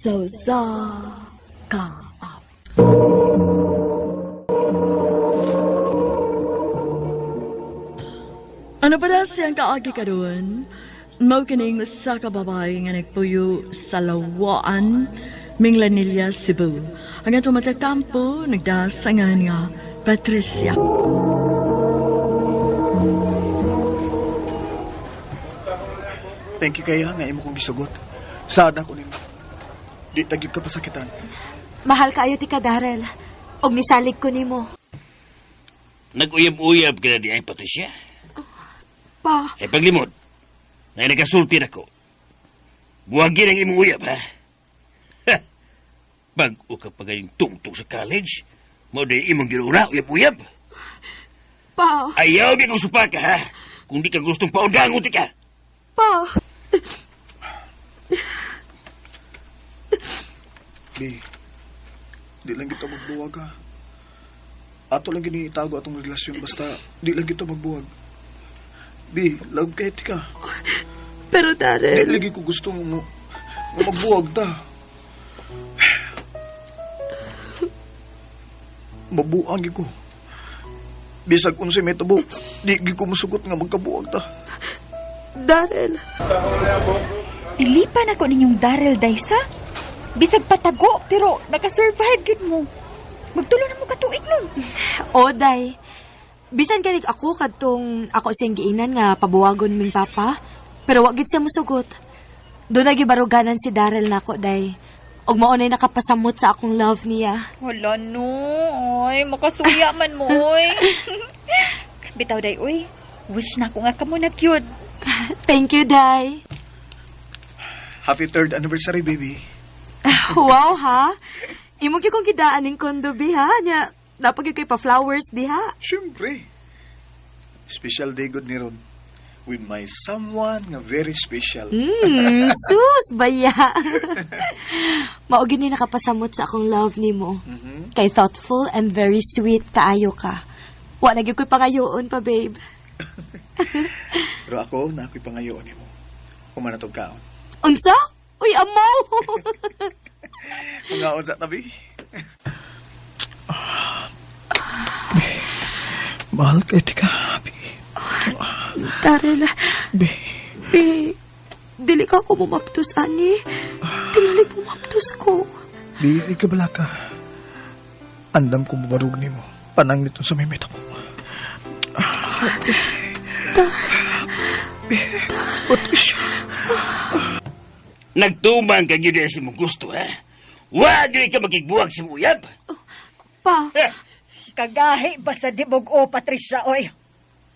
Sa usa ka awit. Ano pa na siyang kaagi karon? Mao kining usa ka babae nga nagpuyo sa Lawaan, Minglanilla, Cebu. Ang atong matatampo, nagdasangan nga Patricia. Thank you kaya nga imo kong gisugot. Sad ako nimo. Di tagyod ka pasakitan. Mahal kaayo ti ka, Darrell. Og nisalig ko nimo. Nag-uyab-uyab ka na di ay, Patricia. Pa, Eh, paglimod, na nagasulti na ko. Buwagin ang imong uyab, ha? Ha! Bag-o ka pa gayong tungtong sa college, mo di imong ginuuna, uyab-uyab. Pa, Ayaw di kong supaka, ha? Kung di ka gustong paundangon ka. pa. Bi, di lang kita magbuwag ha. Ato lang gini itago atong relasyon basta di lang kita magbuwag. Bi, love kay ka. Pero Di Darrell, lagi ko gusto mo nga magbuwag ta. Mabuang gyud ko. Bisag unsay may tabo, di gyud ko musugot nga magkabuwag ta. Darrell. Pilipan ako ninyong Daryl Daysa. Bisag patago, pero nakasurvive gyud mo. Magtulo na mo katuig nun. O, day. Bisan ganig ako kadtong ako siyang giinan nga pabuwagon ming papa, pero wa gid siya musugot. Doon na gibaruganan si Darrell nako, day. Og mao nay nakapasamot sa akong love niya. Wala no. Oy, makasuya man mo, oy. Bitaw day, oy. Wish na ko nga kamo na cute. Thank you, day. Happy third anniversary, baby. Wow, ha? Imo gyud kong gidaan ning kondo bi ha? Nya, napag gyud kay pa flowers diha. Siyempre. Special day good ni Ron. With my someone nga very special. Sus, baya. Mao gyud ni nakapasamot sa akong love nimo. Kay thoughtful and very sweet kaayo ka. Wa na gyud ko'y pangayoon pa, babe. Pero ako, na ako'y pangayoon nimo. Humanatog kaon. Unsa? Uy, amaw! Pangaon sa tabi. Mahal kay tika, Bi. Darrell, Bi. be, dili ka ako mumaptos, ani. Tingali mumaptos ko. Bi, ay kabala ka. Andam ko mabarug nimo. Panang nito sa mimita ko. Bi, Patricia. Nagtumang ka gyud sa imong gusto, ha? Wa gyud ka makigbuwag sa imong uyab. Pa, Ha? Kagahi ba sa dibog o Patricia, oy?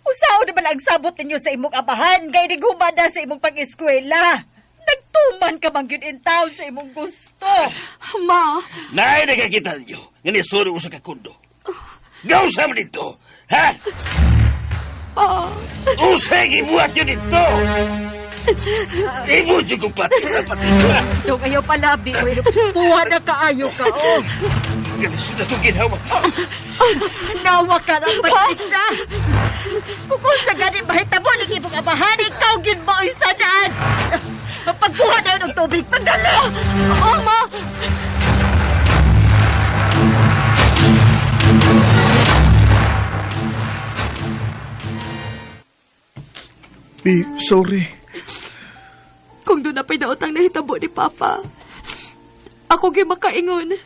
Usaon na bala ang sabot ninyo sa imong abahan, gay naghumada sa imong pag-eskwela. Nagtuman ka man gyud in town sa imong gusto. Ma, Naay nakakita ninyo nga nisuro ko sa kakundo. Gausa mo dito, ha? Pa. Usay gibuhat yun dito! Imo jud kong Patricia, Patricia. Dong ayaw palabi, oy. Puha na kaayo ka, oh. Galisod na itong ginawa. Nawa ka ng Patricia. Kung sa gani mahitabo ng imong abahan, ikaw gyud mo ay sanaan. Pagkuha na yun og tubig, pagdali! Oh, ma! Bi, sorry. Kung doon na pa'y daotang nahitabo ni Papa, ako gyud makaingon.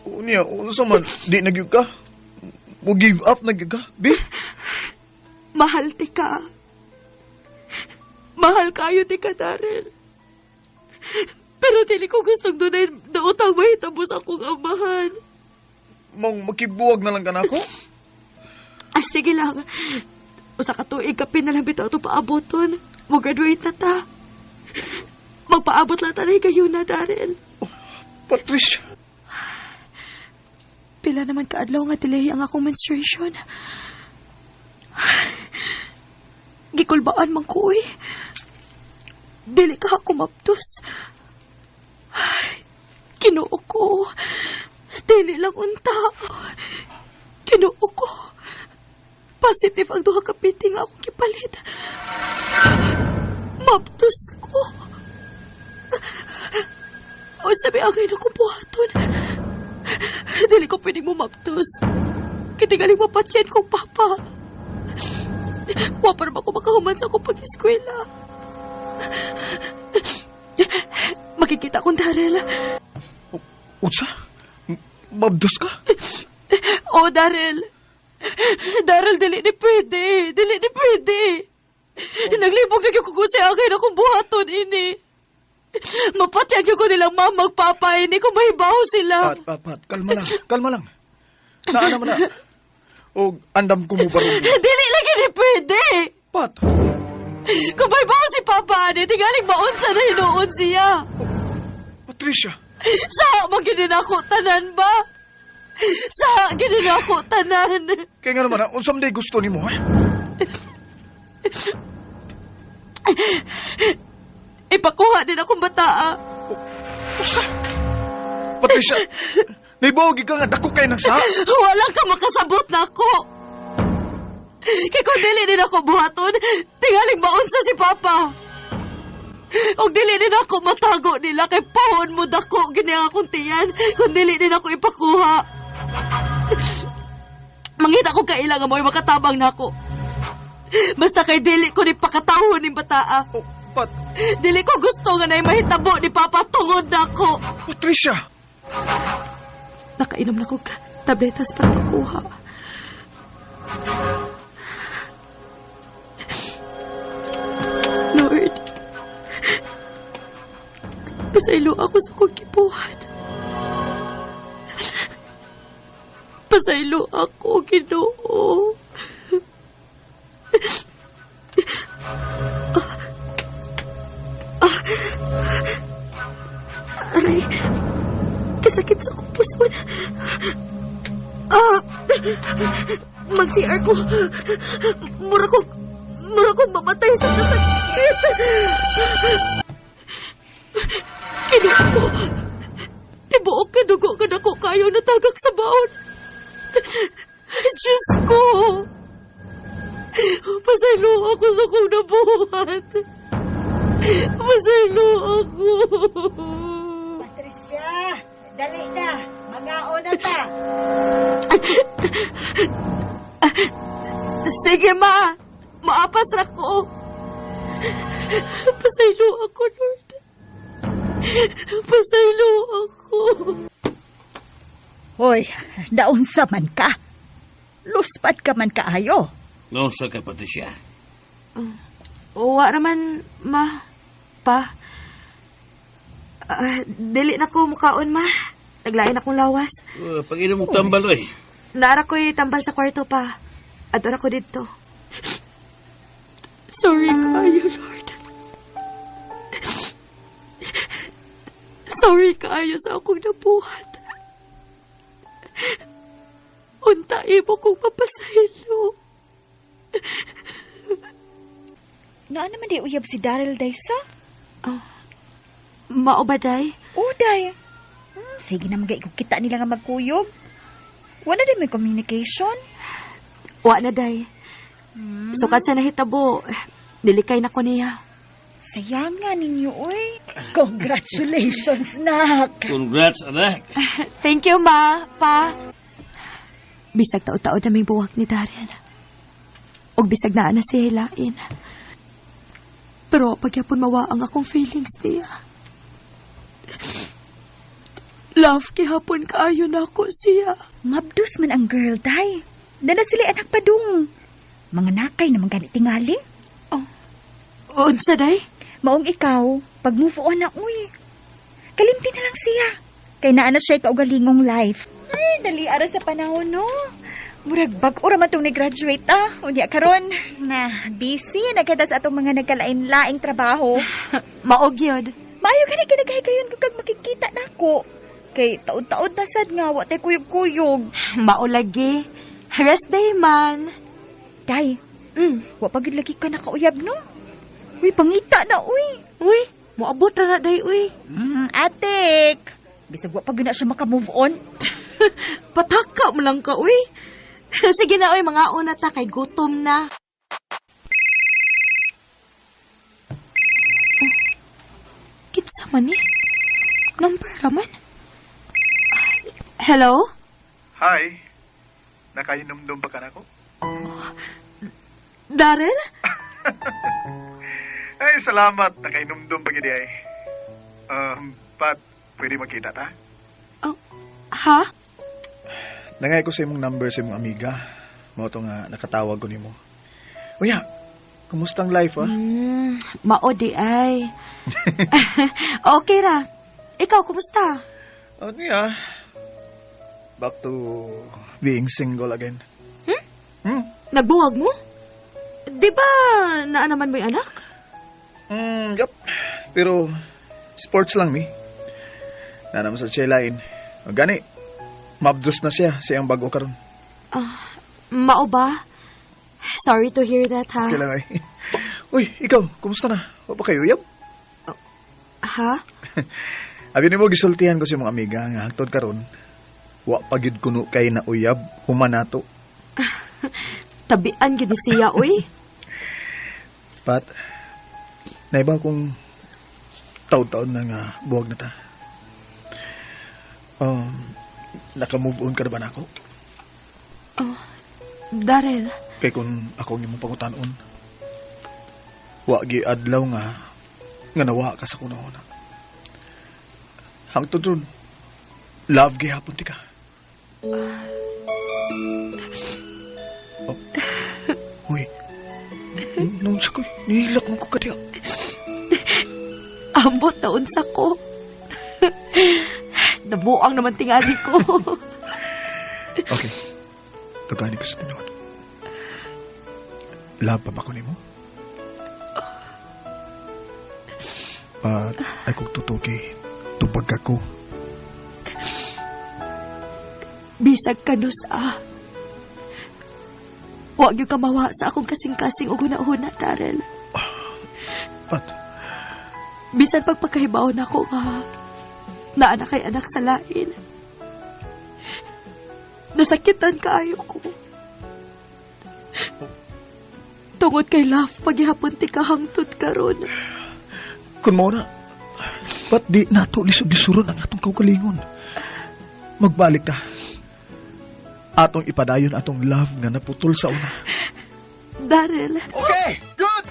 Unya, unsa man, di na gyud ka? Mo give up na gyud ka, Bi? Mahal ti ka. Mahal kayo ti ka, Darrell. Pero dili ko gustong dunay daotang mahitabo sa akong amahan. Mong makibuwag na lang ka nako? Ah, sige lang. Usa ka tuig kapin na lang bitaw ito paaboton. Mo-graduate na ta. Magpaabot lang tayo kayo na, Darrell. Oh, Patricia. Pila naman kaadlaw nga delay ang akong menstruation. Gikulbaan man ko, uy. Dili ka ako maptos. Ay, Ginoo ko. Dili lang unta. Ginoo ko. Positive ang duha ka piti nga akong gipalit. Maptos ko. Unsa may angay na kong buhaton. Dili ko pwedeng mumaptos. Kitigaling mapatyan kong papa. Wa pa naman ako makahuman sa akong pag-eskwela. Makikita kong Daryl. Unsa? Mabdos ka? Oh, Daryl. Daryl, dili ni pwede. Dili ni pwede. Naglibog na ko kung sa akin akong buhaton ini. Mapatyan ko nilang mama magpapa ini kung mahibaw sila. Pat, pat, pat. Kalma lang. Kalma lang. Saan naman na? O andam ko mo barong. Dili lagi ni pwede. Pat, Kung mahibaw si Papa ani, tingaling maunsa na hinuon siya. Patricia. Sa maginin ako tanan ba? Sa ginin ako tanan. Kaya nga naman, unsa man day gusto nimo, ha? Ipakuha din akong bataa. Unsa? Patricia, naibawag ka nga dako kay ng sa. Wala ka makasabot na ako. Kay kung dili din ako buhaton, tingaling maunsa si Papa. Og dili din ako matago nila kay pahon mo dako gini ang akong tiyan kung dili din ako ipakuha. Mangita ko kaila nga mo'y makatabang nako. Basta kay dili ko ni pakatawon ni bataa. Oh, Pat, Dili ko gusto nga na'y mahitabo ni Papa tungod nako. Patricia. Nakainom na kog tabletas para makuha. Lord, pasaylo ako sa kong gibuhat. Pasaylo ako, Ginoo. Aray, kasakit sa akong puson. Ah, mag-CR ko. Mura kong mamatay sa kasakit. Kinuha ko. Tibuok ka dugo ka nako kayo natagak sa baon. Diyos ko. Pasaylo ako sa kong nabuhat. Pasaylo ako. Patricia, dali na. Magaon na ta. Sige, ma. Maapas ra ko. Pasaylo ako, Lord. Pasaylo ako. Hoy, naunsa man ka. Luspad ka man kaayo. Nausa ka, Patricia. Wa naman, ma. Pa. Ah, dili na ko mukaon, ma. Naglain akong lawas. Uh, pag-inom mong tambal, oy. Naara ko'y tambal sa kwarto pa. Adora ko dito. Sorry kaayo, Lord. Sorry kaayo sa akong nabuhat. Unta imo kong mapasaylo. Naa naman di uyab si Daryl Daysa? Mao ba, day? Oh, day. Sige na mga kita nila nga magkuyog. Wala din may communication. Wa na, day. Sukat sa nahitabo, nilikay na ko niya. Sayang nga ninyo, oy. Congratulations, nak. Congrats, anak. Thank you, ma, pa. Bisag tao-tao na may buwag ni Daryl. Og bisag naa na siya hilain. Pero pagyapon mawa ang akong feelings niya. Love, gihapon kaayo na ako siya. Mabdus man ang girl, day. Dala sila anak padung. Mga nakay naman gani tingali. Unsa, day? Maong ikaw, pag move on na, uy. Kalimti na lang siya. Kay naa na siya kaugalingong life. Ay, dali ara sa panahon, no? Murag bag-o ra man tong ni-graduate, ah. Unya karon na busy na kita sa atong mga nagkalain-laing trabaho. Maog yun. Maayo gani kinagay kayon kung kag makikita nako. Kay taod-taod na sad nga wa tay kuyog-kuyog. Maulagi. Rest day man. Day, wa pa gid lagi ka nakauyab no. Uy, pangita na uy. Uy, moabot ra na day, uy. Atik. Bisag wa pa gid na siya maka-move on. Pataka mo lang ka, uy. Sige na, uy, mga una ta kay gutom na. Oh, Kitsa man eh. Number raman. Hello? Hi. Nakahinumdum pa ka nako? Daryl? Ay, salamat. Nakahinumdum pa gid ay. Pat, pwede magkita ta? Oh, ha? Nangay ko sa imong number sa imong amiga. Mao to nga nakatawag ko nimo. Uya, kumusta ang life, ha? Mao di ay. Okay ra. Ikaw, kumusta? Ano ya? Back to being single again. Hmm? Hmm? Nagbuwag mo? Di ba naa naman mo'y anak? Yup. Pero sports lang mi. Naa naman sa lain. O, gani, mabdos na siya sa iyang bago karon. Mao ba? Sorry to hear that, ha? Okay lang ay. Uy, ikaw, kumusta na? Wa pa kayo uyab? Ha? Abi nimo gisultihan ko sa imong amiga nga hangtod karon. Wa pa gyud kuno kay na uyab human nato. Tabian gyud ni siya, uy. Pat, naiba kung taon-taon na nga buwag na ta. Naka-move on ka na ba nako? Daryl, Kay kung ako ang imong pangutanon, wa gi adlaw nga nga nawa ka sa kuna-una. Hangtod ron, love gihapon ti ka. Oh. Uy, noon sa ko, nihilak mo ko kadiya. Ambot na unsa ko. Nabuang naman tingali ko. Okay. Tugani ko sa tinuod. Love pa ba ko nimo? Pat, ay kung tutuki, tubag ako. Bisag kanus ah. Wa gyud ka mawa sa akong kasing-kasing ug huna-huna, Daryl. Pat, Bisan pagpakahibaw nako nga naa na kay anak sa lain. Nasakitan kaayo ko. Tungod kay love, paghihapon ti ka hangtod karon. Kung mao na, ba't di nato lisod-lisuron ang atong kaugalingon? Magbalik ta. Atong ipadayon atong love nga naputol sa una. Daryl, Okay, good.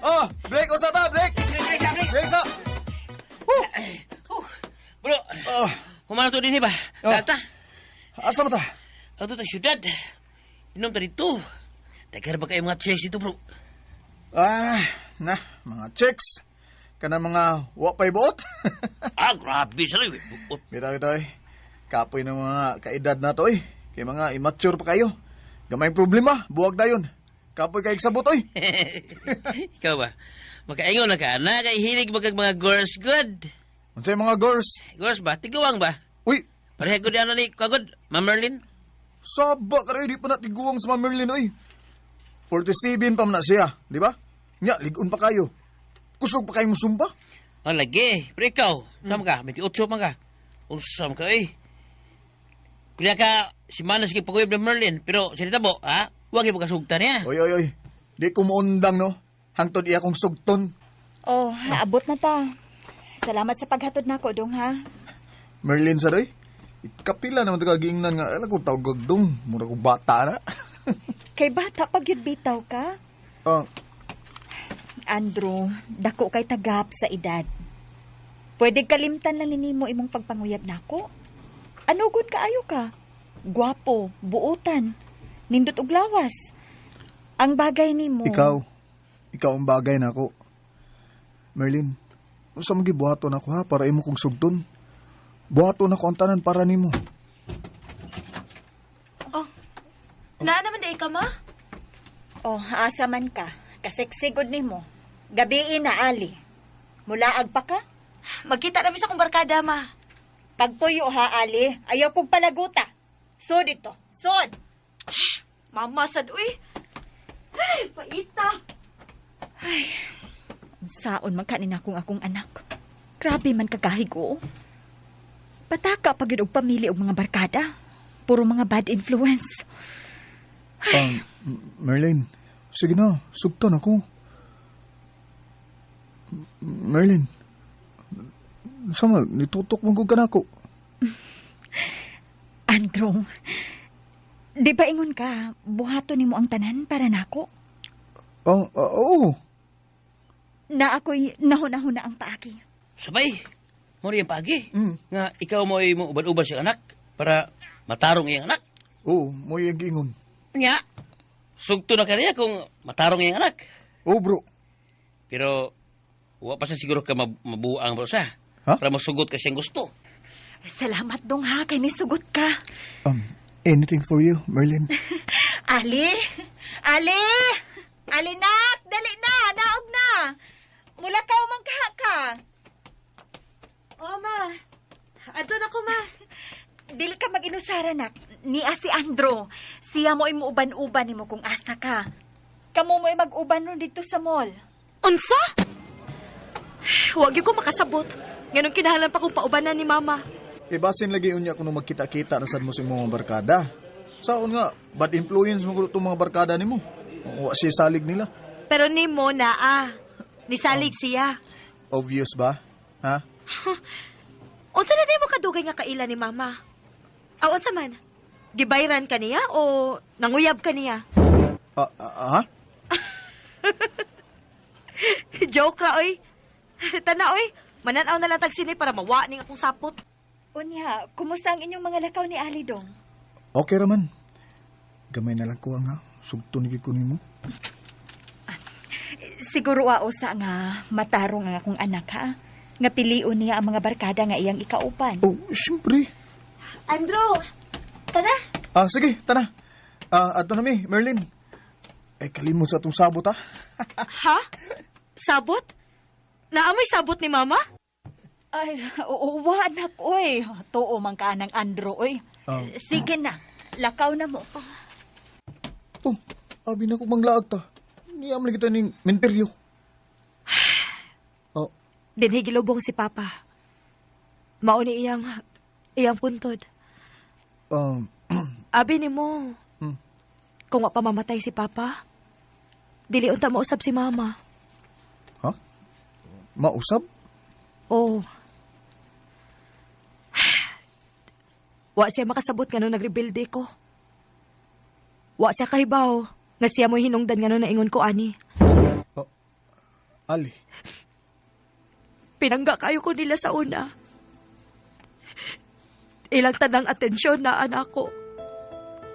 Oh, break usa ta, break. Break sa. Bro, Oh, humano to din ba? Oh. Data, asa ba ta? ato ta syudad. Inom ta dito. Tagar ba kayo mga checks dito, bro? Ah, na, mga chicks. Kana mga wa pa'y buot. Ah, grabe sa rin. Buot. Bitaw, bitaw eh. Kapoy ng mga kaedad na to eh. Kay mga immature pa kayo. Gamay problema, buwag dayon. Kapoy kay sabot oy. Ikaw ba? Makaingon na ka na, kay hilig ba kag mga girls good? Unsay mga girls? Girls ba? Tiguang ba? Uy, Pareha ko di ano ni kagod, Ma'am Merlin? saba ka di pa na tiguang sa Ma'am Merlin oy. 47 pa man na siya, di ba? Nya, ligon pa kayo. Kusog pa kayo musumba. Oh, lagi. Pero ikaw, sama ka? 28 man ka. Usam ka, eh. Pila ka, si Manos kay pag-uyab ng Merlin, pero sinita mo, ha? Huwag yung pagkasugta niya. Oy, oy, oy. Di ko muundang, no? Hangtod iya kong sugton. Oh, naabot na ta. Salamat sa paghatod nako, dong ha. Merlin sa doy. Kapila naman ito kagiingnan nga. Alam ko tawag dong. Mura ko bata na. Kay bata pag yun bitaw ka. Ah, Andrew, dako kay tagap sa edad. Pwede kalimtan lang nimo imong pagpanguyab nako. Ano gud kaayo ka? Gwapo, buutan, nindot og lawas. Ang bagay nimo. Ikaw. Ikaw ang bagay na ako. Merlin, unsa man gibuhaton ako ha para imo kong sugton? Buhaton ako ang tanan para nimo. Naa naman day ka, ma? Oh, asa man ka. Kaseksigod nimo. Gabii na ali. Mulaag pa ka? Magkita na mi sa akong barkada, ma. Pagpuyo ha, Ali. Ayaw kong palaguta. Sod ito. Sod! Mama sad, uy. Ay, paita. Saon man kanin akong akong anak. Grabe man kagahig oo. Pataka pag yun og pamilya og mga barkada. Puro mga bad influence. Merlin, sige na, sugton ako. Merlin, Sama, nitutok mong ka nako. Andrew, di ba ingon ka, buhaton nimo ang tanan para nako? Ang, oo. Na ako'y nahuna-huna ang paagi. Sabay, mo rin pagi. Mm. Nga ikaw mo ay mo uban-uban siyang anak para matarong iyang anak. Oo, mo yung giingon. Nya, sugto na kaniya kung matarong iyang anak. Oo, bro. Pero wa pa sa siguro ka mabuang bro sa. Ha? Para masugot ka siyang gusto. Salamat dong ha, kay nisugot ka. Anything for you, Merlin. Ali! Ali! Ali nak! Dali na! Naog na! Mula ka man kaha ka. Oh, ma. Adto na ko, ma. Dili ka mag-inusara, nak. Niya si Andro. Siya mo ay muuban-uban nimo kung asa ka. Kamo mo ay mag-uban nun dito sa mall. Unsa? Huwag ko makasabot. Ganun kinahanglan pa kong paubanan ni mama. Ibasin lagi unya kung magkita-kita na sad mo sa imong mga barkada. Saon nga, bad influence mo itong mga barkada nimo. Wa siya salig nila. Pero nimo na ah. Nisalig siya. Obvious ba? Ha? Unsa na mo kadugay nga kaila ni mama? Aw, unsa man? Gibayran ka niya o nanguyab ka niya? Ah, ah, ha? Joke ra oy. Tana oy. Mananaw na lang tag sini para mawa ning akong sapot. Unya, kumusta ang inyong mga lakaw ni Ali dong? Okay raman. Gamay na lang ko ang ha. Sugto ni ko nimo. Siguro ausa nga matarong ang akong anak ha. Nga pilion niya ang mga barkada nga iyang ikauban. Oh, siyempre. Andrew, tana. Ah, sige, tana. Ah, adto na mi, Merlin. Ay, kalimot sa atong sabot, ha? Ha? Sabot? Naamoy sabot ni mama? Ay, oo, wa anak oy. Tuo man ka ng Andro oy. Ah. Sige na, lakaw na mo. Oh, abi na ko manglaag ta. Niyam lagi ta ning menteryo. Oh, Dinhi gilubong si Papa. Mao ni iyang iyang puntod. Abi nimo. Kung wa pa mamatay si Papa, dili unta mausab si Mama. Ha? Mausab? Oo. Wa siya makasabot ngano nagrebelde ko. Wa siya kahibaw nga siya mo'y hinungdan ngano naingon ko ani. Oh, Ali. Pinangga kayo ko nila sa una. Ilang tanang atensyon na anak ko.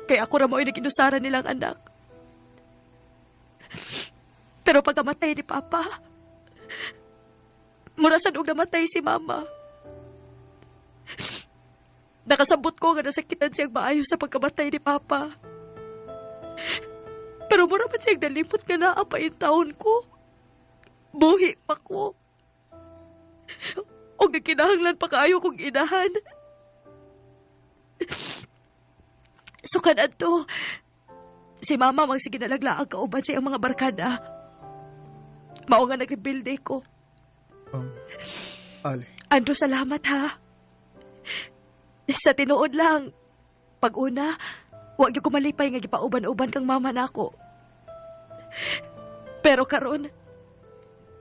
Kaya ako ra mo'y naginusara nilang anak. Pero pagkamatay ni Papa, mura sad og namatay si Mama. Nakasabot ko nga nasakitan siyang maayo sa pagkamatay ni Papa. Pero mura man siyang nalimot nga naa pa yung taon ko. Buhi pa ko. O kinahanglan pa kaayo kong inahan. Sukan adto, si Mama magsige nalaglaag kauban sa iyang mga barkada. Mao nga nagrebilde ko. Ali. Andrew, salamat ha. Sa tinuod lang, pag una, wag gyud ko malipay nga gipauban-uban kang mama nako. Pero karon,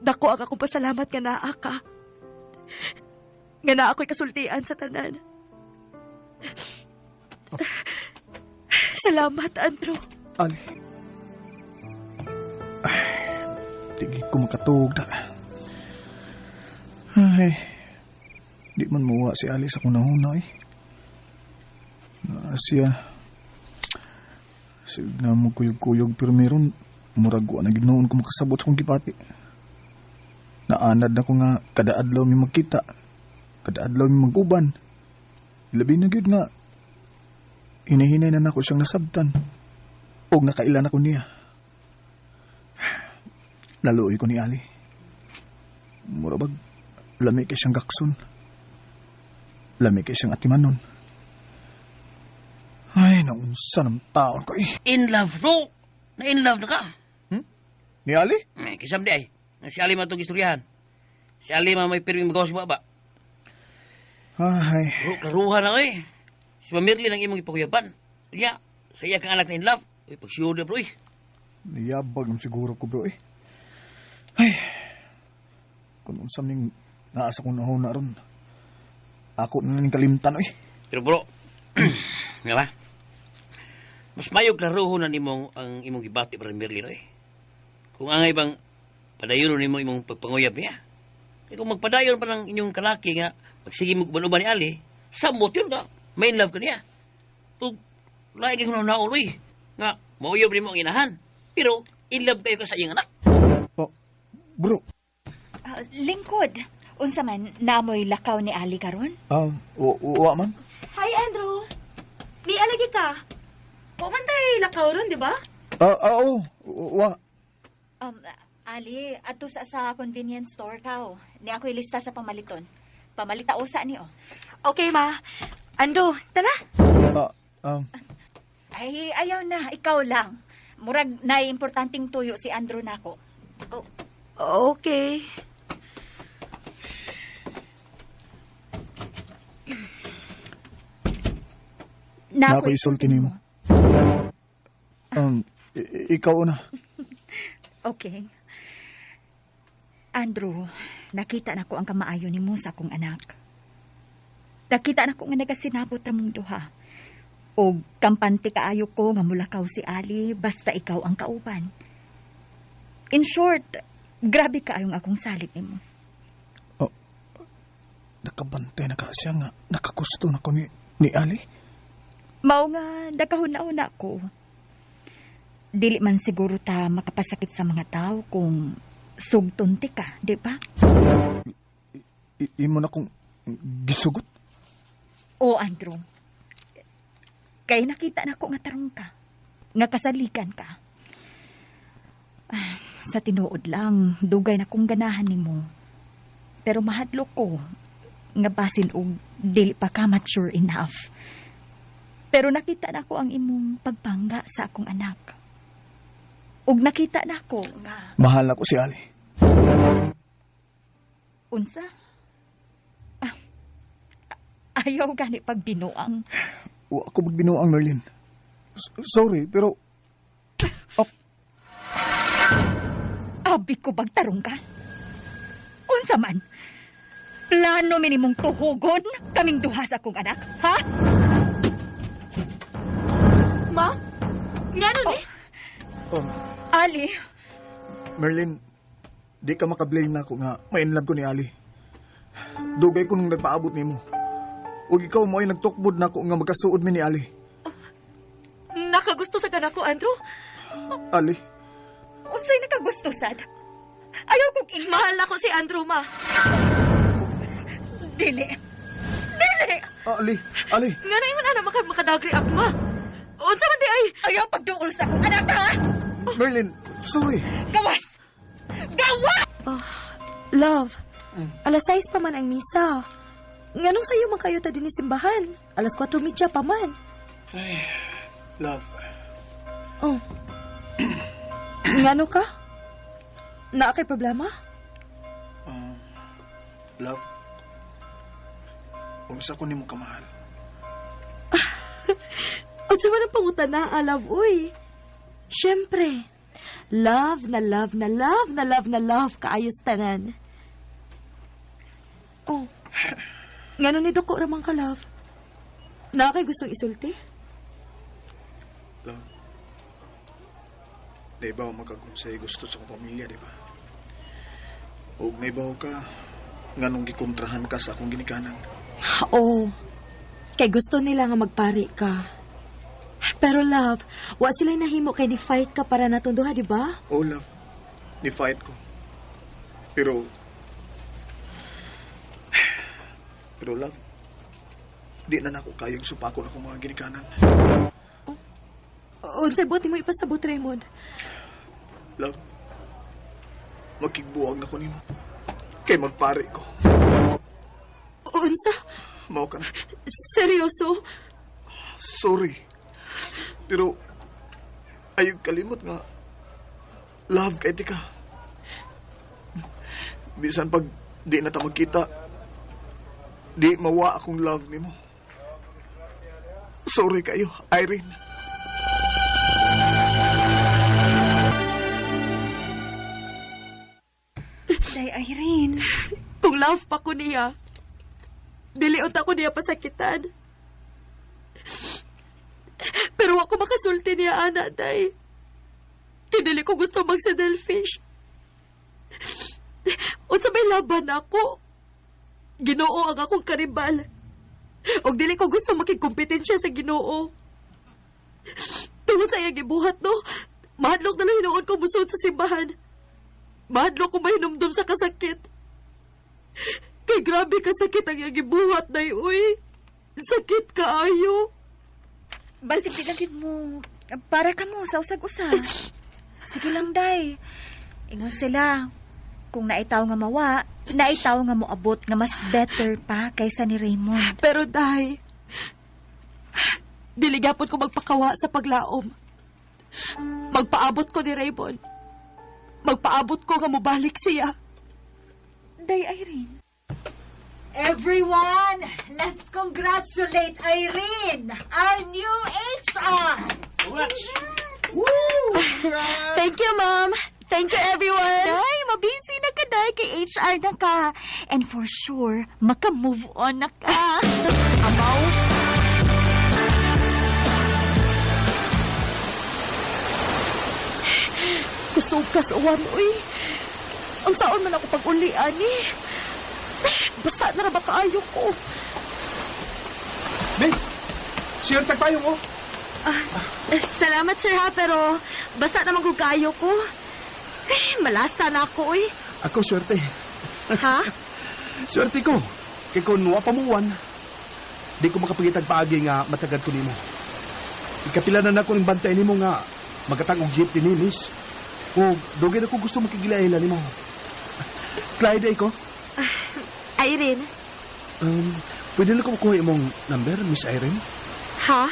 dako ang akong pasalamat nga naa ka. Nga naa ako'y kasultian sa tanan. Salamat, Andrew. Ali. Ay, di ko makatug na. Ay, di man muwa si Ali sa kunahuna eh. Na siya. Sig na mo kuyog-kuyog pero meron murag wa na gid noon ko makasabot sa kong gipati. Naanad na ko nga kada adlaw mi magkita. Kada adlaw mi mag-uban. Labi na gyud nga hinahinay na nako siyang nasabtan. Og nakailan ako niya. Laluoy ko ni Ali. Mura bag, lami kay siyang gakson. Lami kay siyang atimanon. Ay, naunsa ng taon ko eh. In love, bro. Na in love na ka. Ni Ali? Eh, kisam di ay. Si Ali man itong istoryahan. Si Ali man may pirming magawas ba ba? Ay, Bro, klaruhan na eh. Si Mamirli ang imong ipakuyaban. Ya, sa iya kang anak na in love. Uy, pagsiyo bro eh. niyabag ng siguro ko bro eh. Ay, kung unsa ning naa sa kong nahuna ron. Ako na ning kalimtan, oy. Pero bro, nga ba? Mas mayo klaroho na nimong ang imong gibati para Merlin eh. Kung angay bang padayon nimo imong pagpanguyab niya. Kaya kung magpadayon pa ng inyong kalaki nga magsige mo uban ni Ali, samot yun ka. Main love ka niya. Ug lain kay kung naon oy. Nga mauyab nimo ang inahan. Pero in love kayo ka sa iyang anak. Oh, bro, Ah, lingkod, unsa man naamoy lakaw ni Ali karon? wa man. Hi, Andrew. Di alagi ka. Wa man tay lakaw ron, di ba? Oo, wa. Ali, adto sa convenience store kao. Ni ako ilista sa pamaliton. Pamalita usa ni oh. Okay, ma. Andrew, tara. Ah, um, Ay, ayaw na, ikaw lang. Murag na importanteng tuyo si Andrew nako. Okay. Na ako isulti nimo. Ikaw na. Okay. Andrew, nakita na ko ang kamaayo nimo sa akong anak. Nakita na ko nga nagasinabot ra mong duha. Og kampante kaayo ko nga mulakaw si Ali basta ikaw ang kauban. In short, grabe kaayong akong salig nimo. Nakabantay na ka siya nga nakagusto na ko ni Ali. Mao nga nakahuna-huna ko. Dili man siguro ta makapasakit sa mga tao kung sugton ti ka, di ba? Imo na kong gisugot. O Andrew, kay nakita na ko nga tarong ka, nga kasaligan ka. Ah, sa tinuod lang, dugay na kong ganahan nimo. Pero mahadlok ko nga basin og dili pa ka mature enough. Pero nakita na ko ang imong pagpangga sa akong anak. Ug nakita na ko nga Mahal ako si Ali. unsa? Ah, ayaw gani pagbinuang. Wa ako magbinuang, Merlin. Sorry, pero Abi ko bagtarong ka? Unsa man? Plano minimong tuhugon kaming duha sa akong anak, ha? Ma? Ngano ni? Ali, Merlin, di ka makablame na ako nga ma-inlove ko ni Ali. Dugay ko nung nagpaabot nimo. Ug ikaw mo ay nagtukbod na ako nga magkasuod mi ni Ali. Nakagusto sa ganako, Andrew? Ali, unsay nakagusto sad? Ayaw kong ingnan. Mahal ako si Andrew, ma. Dili. Dili! Ali, Ali. Ngano ingon ana makadagri ako, ma? Unsa man di ay? Ayaw pagduol sa akong anak, ha? Merlin, sorry. Gawas! Gawas! Love, alas 6 pa man ang misa. Nganong sayo man kayo ta dinhi simbahan? Alas 4:30 pa man. Love, Oh. Ngano ka? Naa kay problema? Love. Unsa ko nimo kamahal? Unsa man ang pangutana, ah, love, uy. Siyempre, love na love na love na love na love kaayos tanan. Oh. Ngano ni Doko ramang ka, love? Naa kay gustong isulti? Love. Di ba makagunsay gusto sa akong pamilya, di ba? Ug naibaw ka, nganong gikontrahan ka sa akong ginikanan. Oo. Kay gusto nila nga magpari ka. Pero love, wa sila nahimo kay ni fight ka para natong duha, di ba? Oh, love. Ni-fight ko. Pero love, di na nako kayang supakon akong mga ginikanan. Unsay buot nimo ipasabot, Raymond? Love, makigbuwag na ko nimo. Kay magpare ko. Unsa? Mao ka na. Seryoso? Sorry. Pero, ayaw kalimot nga, love kay tika. Bisan pag di na ta magkita, di mawa akong love nimo. Sorry kayo, Irene. Day Irene. Kung love pa ko niya, Dili unta ko niya pasakitan. Pero ako makasulti niya, ana, day. Kay dili ko gusto magsa-delfish. Unsa may laban ako? Ginoo ang akong karibal. Og dili ko gusto makigkompetensya sa Ginoo. Tungod sa iyang gibuhat, no? Mahadlok na lang hinuon ko musod sa simbahan. Mahadlok ko mahinumdum sa kasakit. Kay grabe kasakit ang iyang gibuhat, day, uy. Sakit kaayo. Basig di lang yun mo. Para ka mo sa usag-usa. Sige lang, day. Ingon sila. Kung naitaw nga mawa, naitaw nga moabot nga mas better pa kaysa ni Raymond. Pero, day, dili gyapon ko magpakawa sa paglaom. Magpaabot ko ni Raymond. Magpaabot ko nga mobalik siya. Day Irene. Everyone, let's congratulate Irene, our new HR. Congrats! Thank you, Ma'am. Thank you, everyone. Day, mabisi na ka, day. Kay HR na ka. And for sure, maka-move on na ka. Amaw. Kusog ka sa uwan, uy. Ang saon man ako pag-uli, ani. Basta na ra ba kaayo ko? Miss, sure tag payong oh. Salamat, sir, ha, pero basta naman kung kaayo ko. Eh, malasa na ako, uy. Ako swerte. Ha? Swerte ko. Kay kung wa pamuwan, di ko makapagitag paagi nga matagad ko nimo. Ikapila na nako ning bantay nimo nga magatag og jeep dinhi, miss. O dugay na ko gusto makigilaila nimo. Clyde ay ko. Irene. Pwede na ko makuha imong number, Miss Irene? Ha?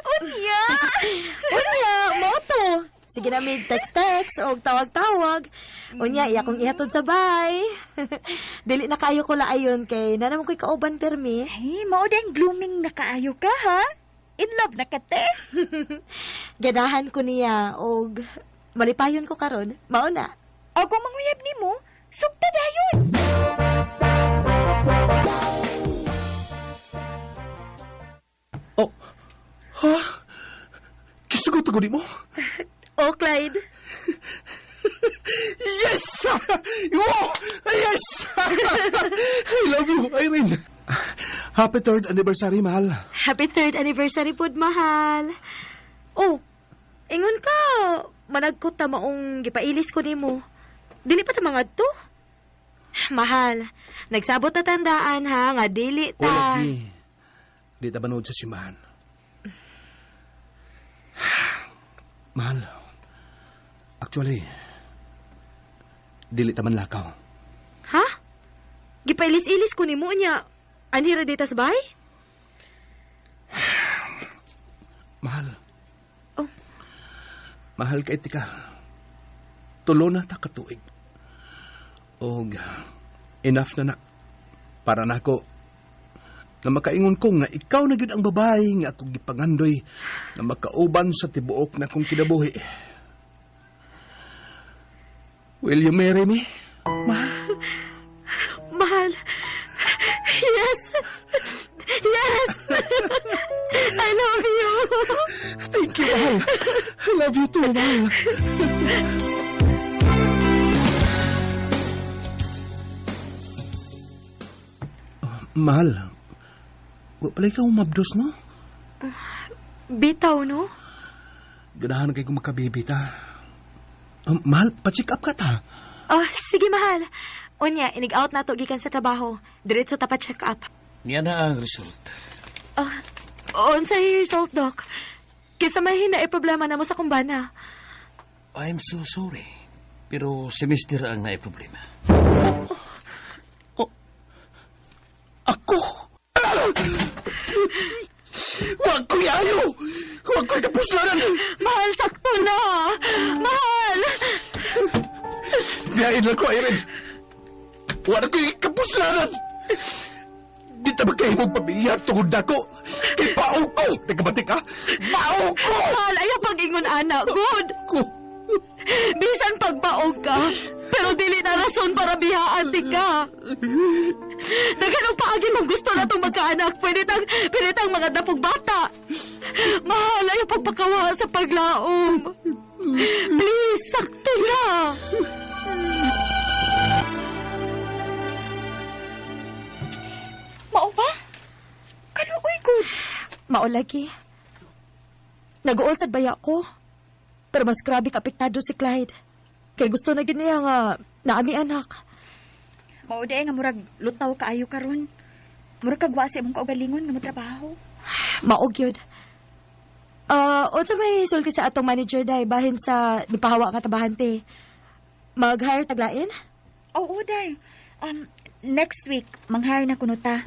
Unya! Unya, mo to. Sige na may text-text o tawag-tawag. Unya, iya kong ihatod sa bay. Dili na kayo ko laayon kay na naman ko'y kauban permi. Ay, mao ding blooming na kaayo ka, ha? In love na ka, te. Ganahan ko niya og malipayon ko karon. Mao na. O kung manguyab nimo, sugta dayon. Oh. Ha? Kisugot ko nimo? Oh, Clyde. Yes! Wow! Yes! I love you, Irene. Happy third anniversary, mahal. Happy third anniversary pud, mahal. Oh, ingon ka, managkot ta maong gipailis ko nimo. Dili pa ta mangadto? Mahal, nagsabot ta tandaan ha, nga dili ta. O, lagi. Di ta banood sa simbahan. Mahal, actually, dili ta man lakaw. Ha? Gipailis-ilis ko nimo niya. Anhi ra dita sa bahay? Mahal. Oh. Mahal kay tika. Tulo na ta katuig. Og enough na na. Para nako na makaingon ko nga ikaw na gyud ang babae nga akong gipangandoy na makauban sa tibuok na akong kinabuhi. Will you marry me? Mahal. Mahal. Yes. Yes. I love you. Thank you, mahal. I love you too, mahal. Oh, mahal, wa pala ikaw mabdos, no? Bitaw, no? Ganahan kay kong makabibi ta. Mahal, pa-check up ka ta. Oh, sige, mahal. Unya, inig-out na to gikan sa trabaho. Diretso ta pa-check up. Niya na ang result. Ah, unsay result, Doc? Kinsa may hina problema na mo sa kumbana. I'm so sorry. Pero si Mister ang naay problema. Oh. Ako? Wag ko yayo! Wag ko'y kapuslanan! Mahal, sakto na! Mahal! Biyain lang ko, Irene. Wala ko'y kapuslanan! Di ta magkahimong pamilya tungod nako. Kay bao ko! Nagkabati ka? Bao ko! Mahal, ayaw pag-ingon, anak. Good. Ko. Bisan pagbaog ka, pero dili na rason para bihaan ti ka. Daghan og paagi mong gusto na itong magkaanak. Pwede tang mga dapog bata. Mahal, ayaw pagpakawa sa paglaom. Please, sakto na. Mao ba? Kaluoy gud. Mao lagi. Nag-uol sad baya ko. Pero mas grabe ka apektado si Clyde. Kay gusto na gid niya nga naami anak. Mao di nga murag lutaw kaayo karon. Murag kagwa sa imong kaugalingon nga motrabaho. Mao gyud. Unsa may sulti sa atong manager day bahin sa nipahawa nga trabahante? Mag-hire taglain? Oo, day. Next week, mang-hire na kuno ta.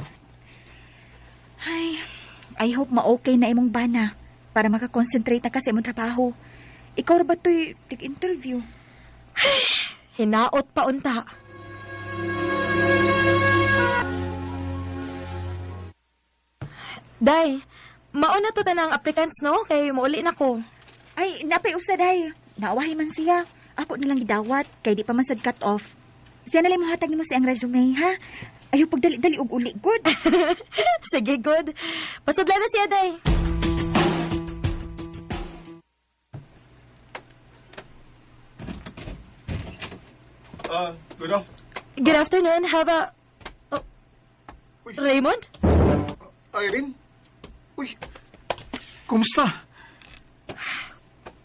Ay, I hope ma-okay na imong bana para makakonsentrate na ka sa imong trabaho. Ikaw ra ba to'y tig-interview? Hinaot pa unta. Day, mauna to tanang applicants, no? Kay mauli na ko. Ay, napay usa day. Naawahi man siya. Ako na lang gidawat kay di pa man sad cut off. Siya na lang mohatag nimo siyang resume, ha? Ayaw pagdali-dali og uli good. Sige, good. Pasudla na siya, Day. Good off. Good afternoon. Have a... Oh, Raymond? Irene? Uy, kumusta?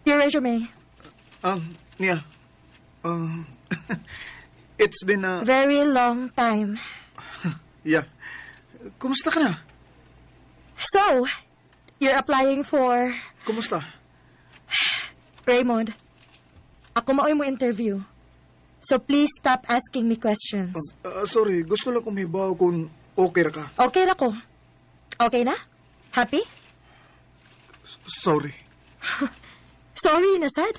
Your resume. Nia. It's been a... Very long time. Yeah. Kumusta ka na? So, you're applying for... Kumusta? Raymond, ako maoy mo interview. So please stop asking me questions. Sorry, gusto lang kong hibaw kung okay ra ka. Okay ra ko. Okay na? Happy? Sorry. Sorry na sad.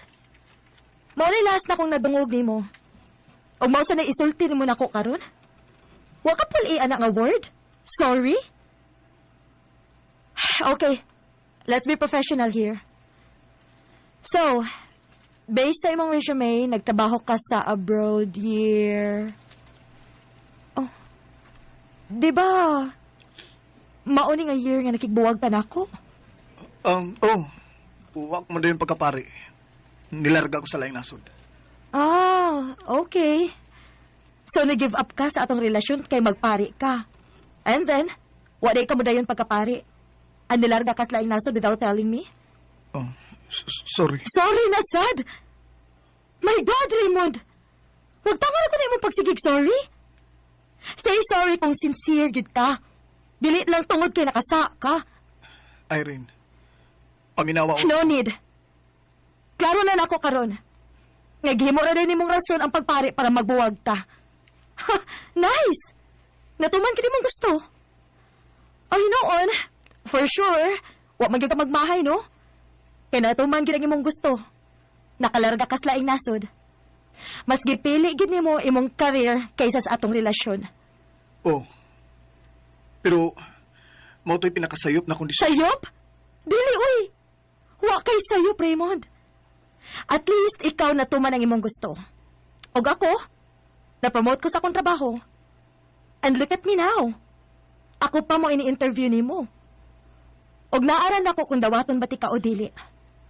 Mao na last na kong nadungog nimo. Og mao sa na isulti nimo nako karon? Wa ka pul ana nga word? Sorry? Okay. Let's be professional here. So, based sa imong resume, nagtrabaho ka sa abroad year... Oh. Di ba, mauni nga year nga nakigbuwag ka nako? Oh. Uwak mo din pagkapari. Nilarga ko sa laing nasod. Ah, okay. So, nag-give up ka sa atong relasyon kay magpari ka. And then, waday ka mo dayon pagkapari. Ang nilarga ka sa laing nasod without telling me? Oh, sorry. Sorry na, sad! My God, Raymond! Huwag tama na ko na imong pagsigig sorry. Say sorry kung sincere gid ka. Dili lang tungod kay nakasa ka. Irene, paminawa ko. No need. Klaro na nako karon. Naghimo ra din nimong rason ang pagpari para magbuwag ta. Ha, nice! Natuman kini mong gusto. Oh, you know on, for sure, wa man gyud ka magmahay, no? Kay natuman gid ang imong gusto. Nakalarga kas laing nasod. Mas gipili gid nimo imong career kaysa sa atong relasyon. Oh. Pero, mao to'y pinakasayop na kondisyon. Sayop? Dili, uy! Wa kay sayop, Raymond. At least ikaw natuman ang imong gusto. Og ako, na-promote ko sa akong trabaho. And look at me now. Ako pa mo ini-interview nimo. Og naaran ako kung dawaton ba ti ka o dili.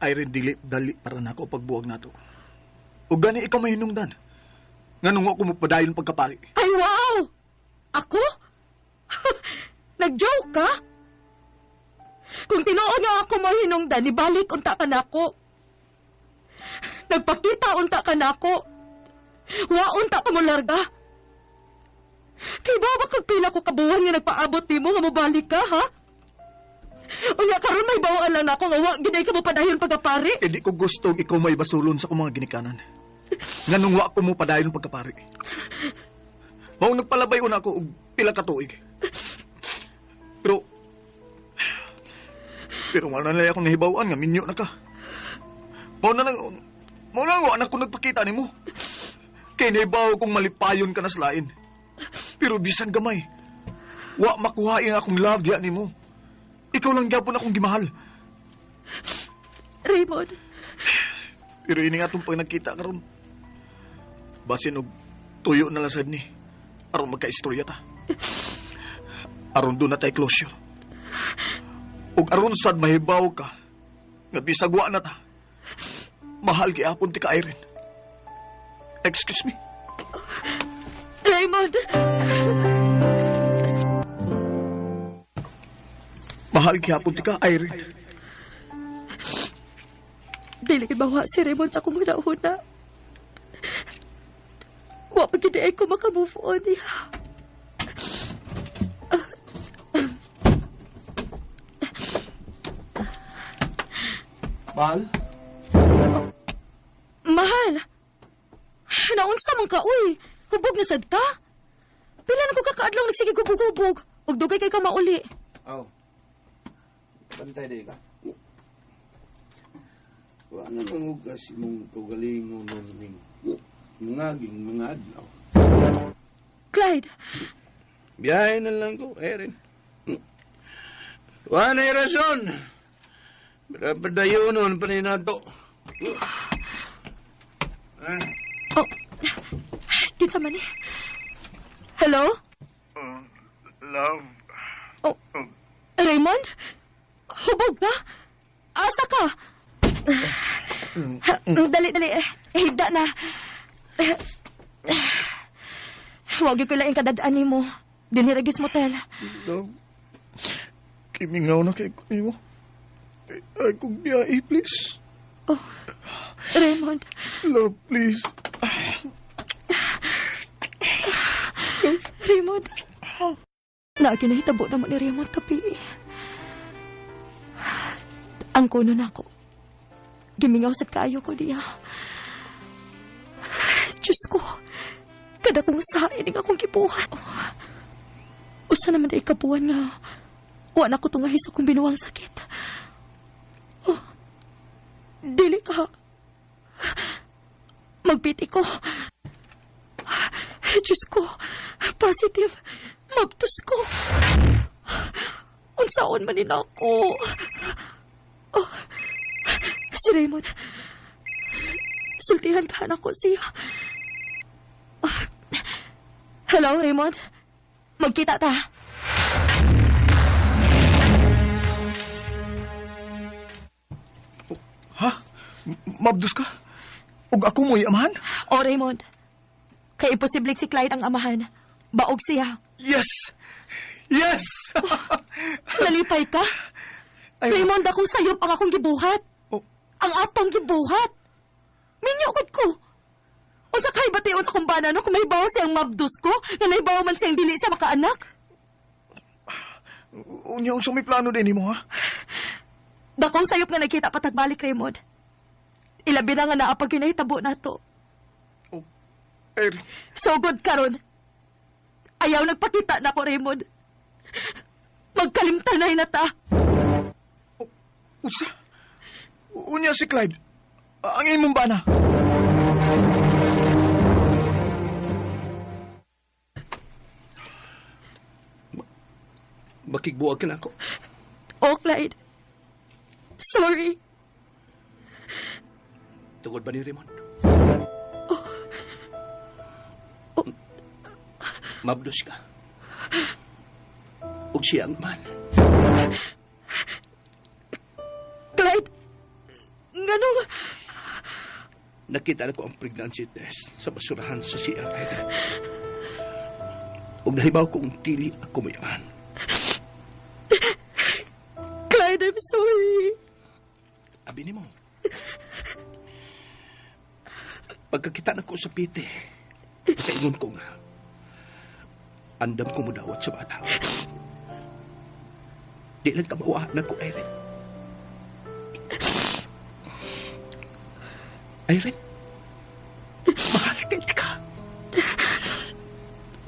Irene, dili, dali para nako pagbuwag nato. O gani ikaw mahinungdan. Nganong ako mapadayon pagkapari. Ay, wow! Ako? Nag-joke ka? Kung tinuod nga ako mahinungdan, ibalik unta ka nako. Nagpakita unta ka nako. Wa unta ka mo larga. Kay ba ba kag pila ko kabuwan nga nagpaabot nimo nga mobalik ka, ha? Unya karon may bawaan lang nako nga wa gid ka mo padayon pagkapari. Eh di ko gustong ikaw may basulon sa akong mga ginikanan. Nganong wa ko mo padayon pagkapari. Mao nagpalabay una ako og pila ka tuig. Pero wala na lang akong nahibaw-an nga minyo na ka. Mao na lang wa na ko nagpakita nimo. Kay nahibaw kong malipayon ka na sa lain. Pero bisan gamay. Wa makuha ang akong love diya nimo. Ikaw lang gyapon akong gimahal. Raymond, Pero ini nga atong pag nagkita karon. Basin og tuyo na lang sad ni. Aron magkaistorya ta. Aron doon na tay closure. Ug aron sad mahibaw ka nga bisag wa na ta. Mahal gyapon ti ka, Irene. Excuse me. Raymond! Mahal gyapon ti ka, Irene. Dili mawa si Raymond sa akong hunahuna. Wa pa gid ay ko maka-move on niya. Mahal? Mahal! Naunsa man ka, uy! Hubog na sad ka? Pila na ko kakaadlaw nagsige hubog-hubog. Ug dugay kay ka mauli. Aw. Bantay di ka. Wa na mangugas imong kaugalingon ning mangaging mga adlaw. Clyde, Biyahe na lang ko, Erin. Wa na rason. Pero padayonon pa ni nato. Ah, oh, kinsa man eh? Hello? Love. Oh, Raymond? Hubog ka? Asa ka? Dali, dali. Higda na. Huwag ko laing kadadaan nimo. Dinhiragis motel. Love. Kimingaw na kay ko nimo. Ay, kong biyahe, please. Oh, Raymond. Love, please. Raymond. Naagi na hitabo na mo ni Raymond kapi. Ang kuno na ako. Gimingaw sad kaayo ko diya. Diyos ko, kada kong sain ang akong gibuhat. Usa naman ay kabuan nga wa na ko tungahi sa akong binuang sakit. Oh, dili ka. Magpiti ko. Diyos ko, positive. Mabtos ko. Unsaon man nila ako. Oh, si Raymond. Sultihan ka na ko siya. Oh, hello, Raymond. Magkita ta. Ha? Mabdos ka? Ug ako mo'y amahan? Oh, Raymond. Kay imposible si Clyde ang amahan. Baog siya. Yes! Yes! Nalipay ka? Ay, Raymond, akong sayop ang akong gibuhat. Oh. Ang atong gibuhat. Minyo gud ko. Unsa kay bation sa kumbana no kung mahibaw siyang mabdos ko, nga nahibaw man siyang dili siya makaanak? Unya, unsa may plano din nimo, ha? Dakong sayop nga nakita patagbalik, Raymond. Ilabi na nga naa pag kinahitabo nato. Oh, Irene. Sugod karon. Ayaw nagpakita na ko, Raymond. Magkalimtanay na ta. Oh, unsa? Unya si Clyde. Ang imong bana. Makigbuwag ka na ako. Oh, Clyde. Sorry. Tungod ba ni Raymond? Oh. Oh. Mabdos ka. Ug siya ang man. Clyde, ngano? Nakita na ko ang pregnancy test sa basurahan sa CR. Ug nahibaw kong dili ako mayaman. Clyde, I'm sorry. Abi nimo. Pagkakita na ko sa pite, kaingon ko nga, andam ko mudawat sa bata. Di lang kamawa na ko, Irene. Irene, mahal ka ka.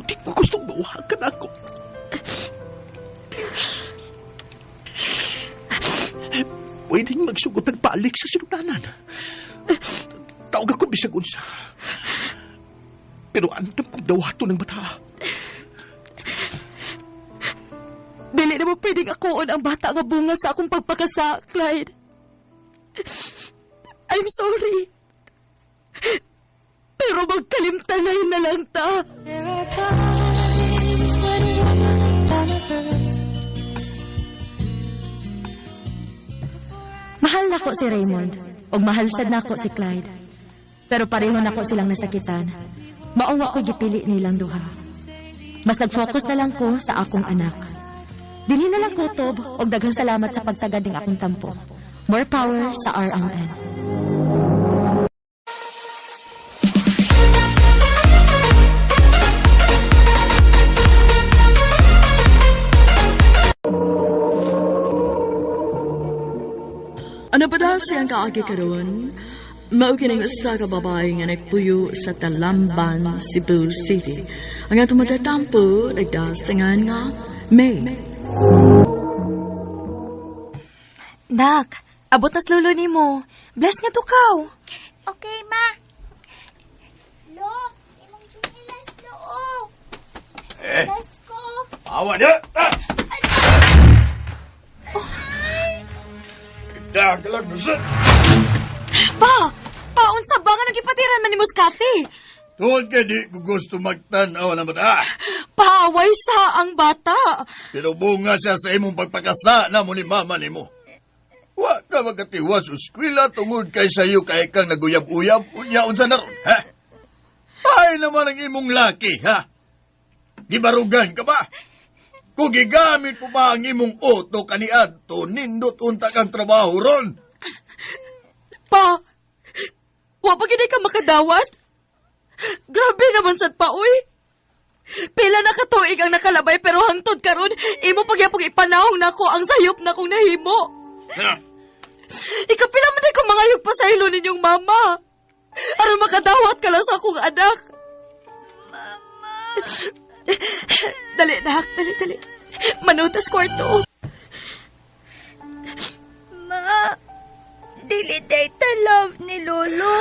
Di ko gustong mawahan ka na ako. Please. Pwedeng magsugot ng balik sa sinugdanan. Tawag ako bisag unsa. Pero andam kong dawato ng bata. Dili na mo pwedeng akoon ang bata nga bunga sa akong pagpakasa, Clyde. I'm sorry. Pero magkalimtanay na lang ta. Mahal nako si Raymond, ug mahal sad nako si Clyde. Pero pareho nako silang nasakitan. Maong wa ko gipili nilang duha. Mas nag-focus na lang ko sa akong anak. Dinhi na lang kutob og daghang salamat sa pagtagad ning akong tampo. More power sa RMN. Ano pa daw siyang kaagi karon? Mao kining usa ka babae nga nagpuyo sa Talamban, Cebu City. Ang atong matatampo nagdasangan nga May. Nak, abot na sa lulo nimo. Bless nga tukaw. Okay, ma. Lo, imong chinilas, lo. Oh. Eh. Bless ko. Awa niya! Ah! Dahan ka lang, Nusa. Pa! Paunsa ba nga nagipatiran man ni Muscati? Tungod kay di ko gusto magtanaw ng bata. Paaway sa ang bata. Pero bunga siya sa imong pagpakasa na mo ni mama nimo. Wa ka magkatiwas sa eskwela tungod kay sayo kay kang naguyab-uyab unya unsa na ron, ha? Ay naman ang imong laki, ha? Gibarugan ka ba? Kung gigamit po ba ang imong auto kaniadto, nindot unta kang trabaho ron. Pa! Wa pa gid ka makadawat? Grabe naman sad pa, uy. Pila na katuig ang nakalabay pero hangtod karon imo pagyapong ipanahong nako ang sayop na kong nahimo. Ikapila man ko mangayog pa sa ilo ninyong mama. Aron makadawat ka lang sa akong anak. Mama. Dali, nak. Dali, dali. Manutas kwarto. Ma, dili day ta love ni Lolo.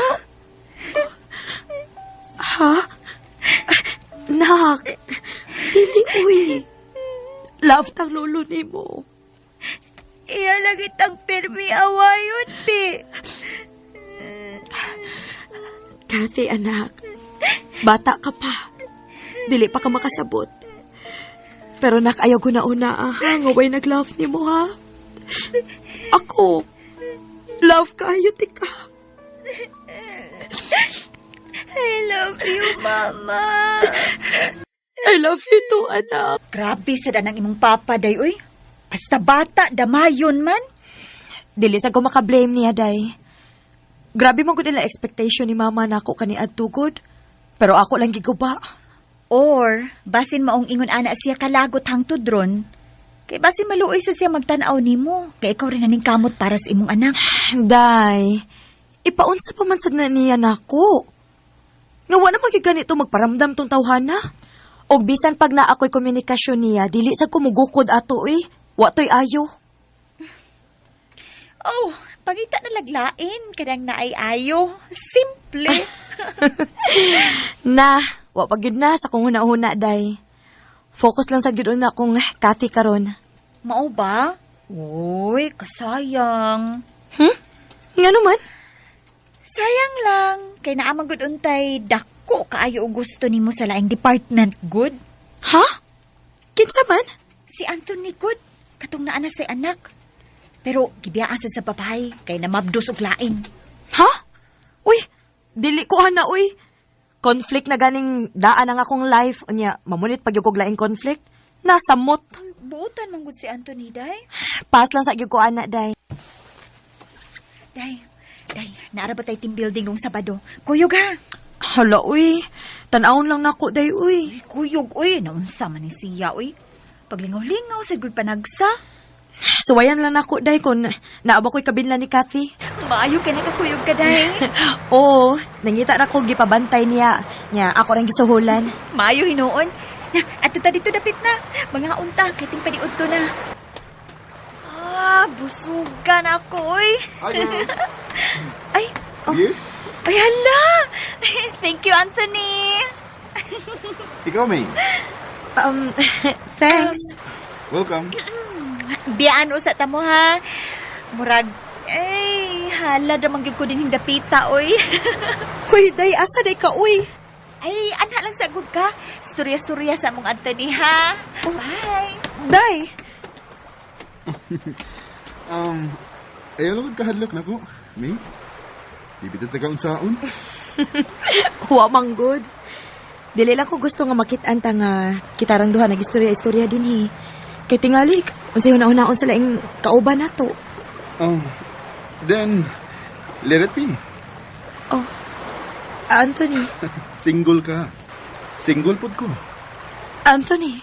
Ha? Nak, dili uy. Love tang lolo nimo. Iya lagi tang pirmi awayon, bi. Kathy, anak. Bata ka pa. Dili pa ka makasabot. Pero nak, ayaw ko na una, ah, ha? Nga way nag-love nimo, ha? Ako, love kayo, tika. I love you, Mama. I love you too, anak. Grabe sa danang imong papa, day, uy. Basta bata, damayon man. Dili sa ko makablame niya, day. Grabe man gud nila expectation ni mama nako kani adtugod. Pero ako lang giguba. Or, basin maong ingon ana siya kalagot hangtod ron, kay basin maluoy sa siya magtan-aw nimo, kay ikaw rin naning kamot para sa imong anak. Day, ipaunsa pa man sad na niya nako. Nga wa naman gyud ganito magparamdam tong tawhana. Og bisan pag naa ako'y komunikasyon niya, dili sa kumugukod ato eh. Wa to'y ayo. Oh, pangita na laglain, kanang naay ayo. Simple. Na, wa pa gyud na sa kong huna-huna, day. Focus lang sa gyud una kong Kathy karon. Mao ba? Uy, kasayang. Nga naman? Sayang lang, kay naamang gud untay dako kaayo og gusto nimo sa laing department good. Ha? Kinsa man? Si Anthony good, katong naa na say anak. Pero gibiyaan sa babae kay namabdos og lain. Ha? Uy, dili ko ana uy. Conflict na ganing daan ang akong life. Unya, mamunit pag yung laing conflict. Nasamot. Buutan man gud si Anthony day. Pass lang sa gyud ko ana day. Day, day, naara ba tay team building nung Sabado? Kuyog ha. Hala uy. Tan-awon lang nako day uy. Ay, kuyog uy, naunsa man ni siya uy. Paglingaw-lingaw sa gud panagsa. Suwayan lang nako day kung naaba ko'y kabinla ni Kathy. Maayo kay nakakuyog ka day. Oo, nangita na ko gipabantay niya. Nya, ako rin gisuhulan. Maayo hinuon. Na, ato ta dito dapit na. Mga unta, kay ting paniudto na. Ah, busugan ako oy. Ay, oh. Ay, hala! Thank you, Anthony. Ikaw, May. Thanks. Welcome. Biyaan usa ta mo ha. Murag, ay, hala ra man gyud ko dinhing dapita oy. Hoy, day, asa day ka, uy? Ay, anha lang sagud ka. Storya-storya sa among Anthony ha. Bye. Day! Ayaw lang kahadlok na ko. May? Bibitan ta ka unsaon? Wa man good. Dili lang ko gusto nga makit-an ta nga kitarang duha nag-istorya-istorya dinhi. Kay tingali, unsay huna-hunaon sa laing kauban nato. Oh, then, let it be. Oh, Anthony. Single ka. Single pod ko. Anthony.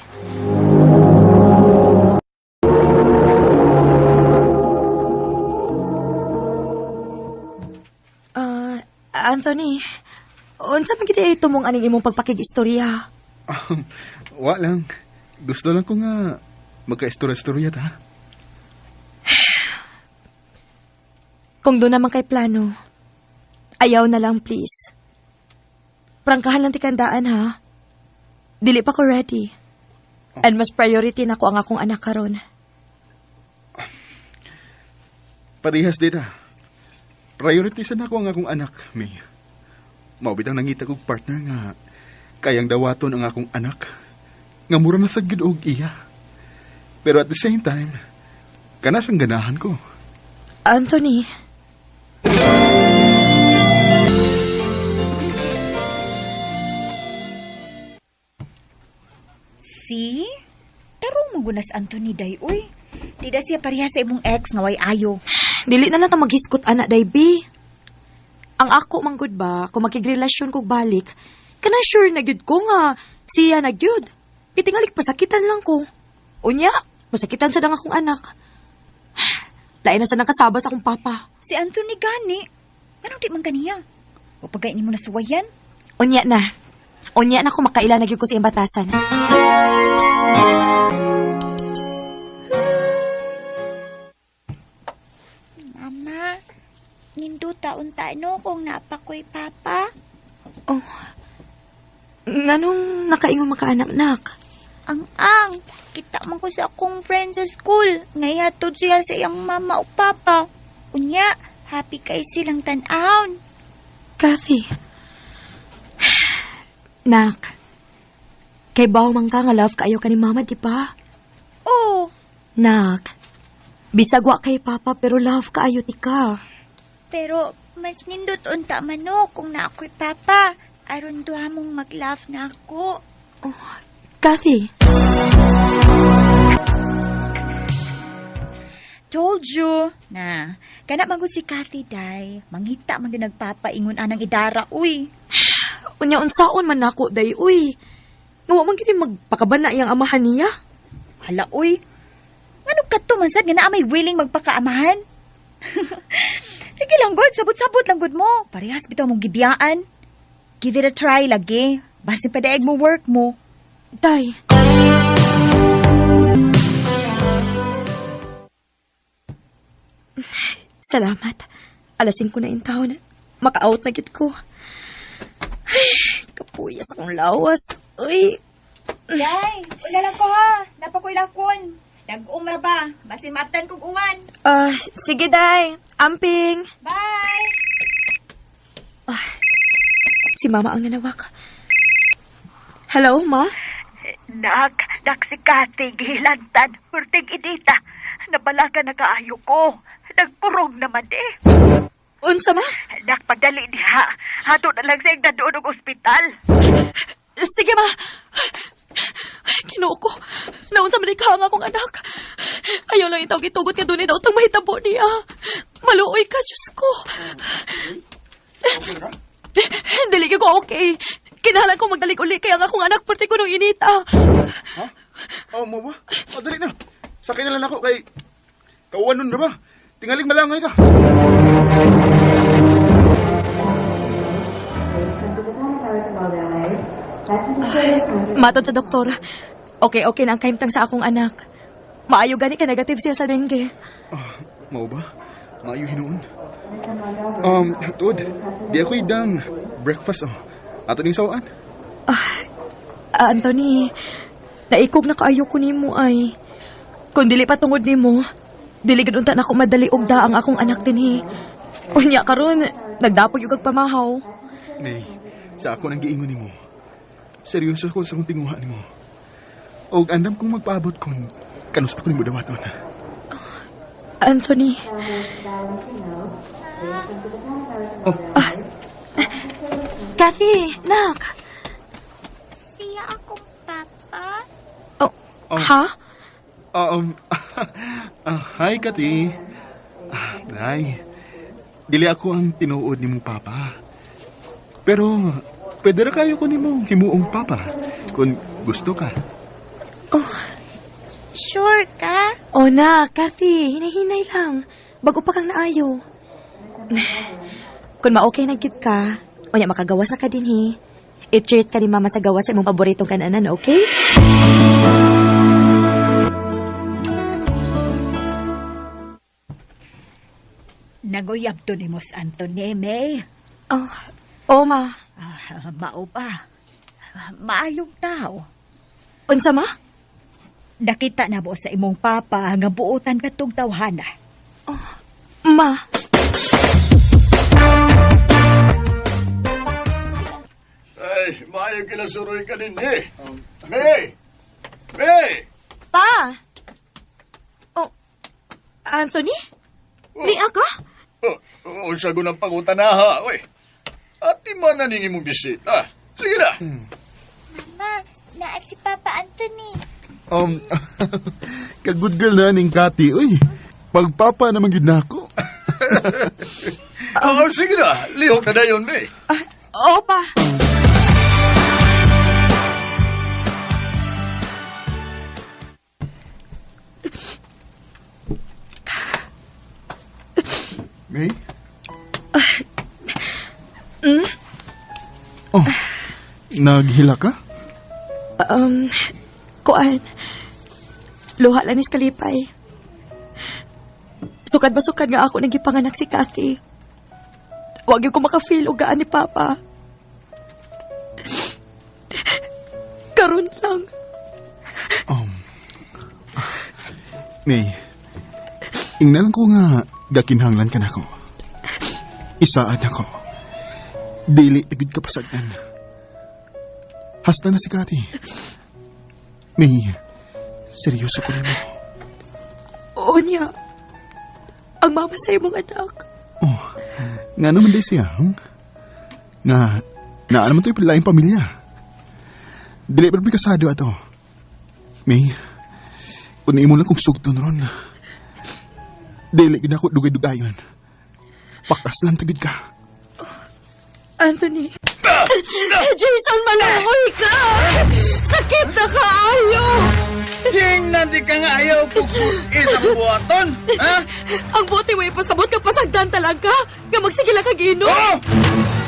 Anthony, unsa man gid ay tumong aning imong pagpakig-istorya? Wa lang. Gusto lang ko nga magka-istorya-istorya ta. Kung doon naman kay plano, ayaw na lang please. Prangkahan lang tikandaan ha. Dili pa ko ready. And mas priority na ko ang akong anak karon. Parehas dita. Priority sa nako ang akong anak, May. Mao bitang nangita kog partner nga kayang dawaton ang akong anak. Nga mura na sa gyud og iya. Pero at the same time, kana siyang ganahan ko. Anthony. See? Tarong mo gunas Anthony day uy. Di da siya pareha sa imong ex nga way ayo. Dili na lang ta maghiskot ana day bi. Ang ako man gud ba kung makigrelasyon kog balik, kana sure na gyud ko nga siya na gyud. Kitingalik pasakitan lang ko. Unya, masakitan sa dang akong anak. Lain na sa nakasaba sa akong papa. Si Anthony gani. Anong di man kaniya? O pagay nimo nasuwayan? Unya na. Unya na ko makaila na gyud ko sa iyang batasan. Mama, ninduta unta no kung napakoy papa. Oh. Nganong nakaingon makaanak-nak? Ang-ang, kita man ko sa akong friend sa school. Ngayatud siya sa iyang mama o papa. Unya, happy kay silang tan-awon. Kathy. Nak. Kay baw man ka nga love kaayo ka ni mama, di ba? Oh, Nak. Bisag wa kay papa pero love kaayo ti ka. pero mas nindot unta man no kung na ako'y papa. Aron duha mong mag-love na ako. Oh, Kathy. Told you. Na, kana man gud si Kathy day. Mangita man gyud nagpapaingon anang idara uy. Unya unsaon man nako day uy. Nga wa man gid magpakabana iyang amahan niya. Hala uy. Ngano kadto man sad nga naa may willing magpakaamahan? Sige lang gud, sabot-sabot lang gud mo. Parehas bitaw mong gibiyaan. Give it a try lagi. Basin padaeg mo work mo. Day. Salamat. Alas 5 na in taon. Maka-out na gid ko. Ay, kapuyas akong lawas. Uy. Day, wala lang ko ha. Napakuilakon. Nag-umra ba? Basin matan kog uwan. Sige, Day. Amping. Bye! Si Mama ang nanawag. Hello, Ma? Nak, nak si Kathy, gihilantan, hurtig idita. Nabalaga na kaayo ko. Nagkurog naman eh. Unsa, Ma? Nak, pagdali diha. Hato na lang sa doon og ospital. Sige, Ma. Ginoo ko. Naunsa man ikaw ang akong anak. Ayaw lang itawag itugot nga doon daw itong mahitabo niya. Maluoy ka, Diyos ko. Okay ka? Dili ko okay. Kinahanglan ko magdalik uli kaya ang akong anak parte ko nung inita. Ha? Oh, mo ba? Oh, dali na. Sakay na lang ako kay kauwan nun na ba? Tingaling malangay ka. Matod sa doktor. Okay, okay na ang kahimtang sa akong anak. Maayo gani ka negative siya sa dengue. Ah, mao ba? Maayo hinuon. Tuod, di ako idang breakfast oh. Ato ning sawaan. Ah, Anthony, naikog na kaayo ko nimo ay. Kung dili pa tungod nimo, dili gud unta nako madali og daang akong anak dinhi. Unya karon, nagdapog yung kag pamahaw. Nay, sa ako nang giingon nimo. Seryoso ko sa akong tinguha nimo. Og andam kong magpaabot kung kanus ako nimo dawaton. Anthony. Oh. Ah, Kathy, nak. Siya akong papa. Oh, Oh. ha? Hi, Kati. Ah, Nay, dili ako ang tinuod nimong papa. Pero, pwede ra kayo ko nimo himuong papa kung gusto ka. Sure ka? Oh na, Kathy, hinay-hinay lang. Bago pa kang naayo. Kung ma-okay na gyud ka, unya makagawas na ka dinhi. I-treat ka ni mama sa gawas sa imong paboritong kananan, okay? Naguyab to ni Mos Anthony, May. Oh, oh ma. Ah, mao pa. Maayong tao. Unsa ma? Nakita na mo sa imong papa nga buotan katong tawhana. Ma. Ay, maayo kinasuroy ka din eh. May! May! Pa! Oh, Anthony? Niya ka? Oh, unsa ko ng pagutan na ha, oy. Ati man na ning imong bisita. Sige na. Mama, naa si Papa Anthony. Ka-good girl na ning Kati, uy. Pagpapa naman gid nako. Oh, sige na. Lihok na dayon, May. Ah, oo pa. May? Mm? Oh, naghila ka? Kuan. Luha lang ni kalipay. Sukad ba sukad nga ako nagipanganak si Kathy. Wag yung ko makafeel og gaan ni Papa. Karon lang. May, ingnan ko nga gakinhanglan ka nako. Isaad ako. Dili tagid ka pasagdan. Hasta na si Kathy. May, seryoso ko nimo. Oo niya. Ang mama sa imong anak. Oh, nga naman di siya. Nga, naa naman to'y laing pamilya. Dili pa rin kasado ato. May, kung imo lang kong sugton ron. Dili gid ako dugay-dugayon. Pakas lang tagid ka. Anthony. Jason, malangoy ka! Sakit na kaayo! Hingnan di ka nga ayaw kung isang buhaton, ha? Ang buti mo ipasabot ka pasagdan talaga. Nga magsige lang kag inom. Oh!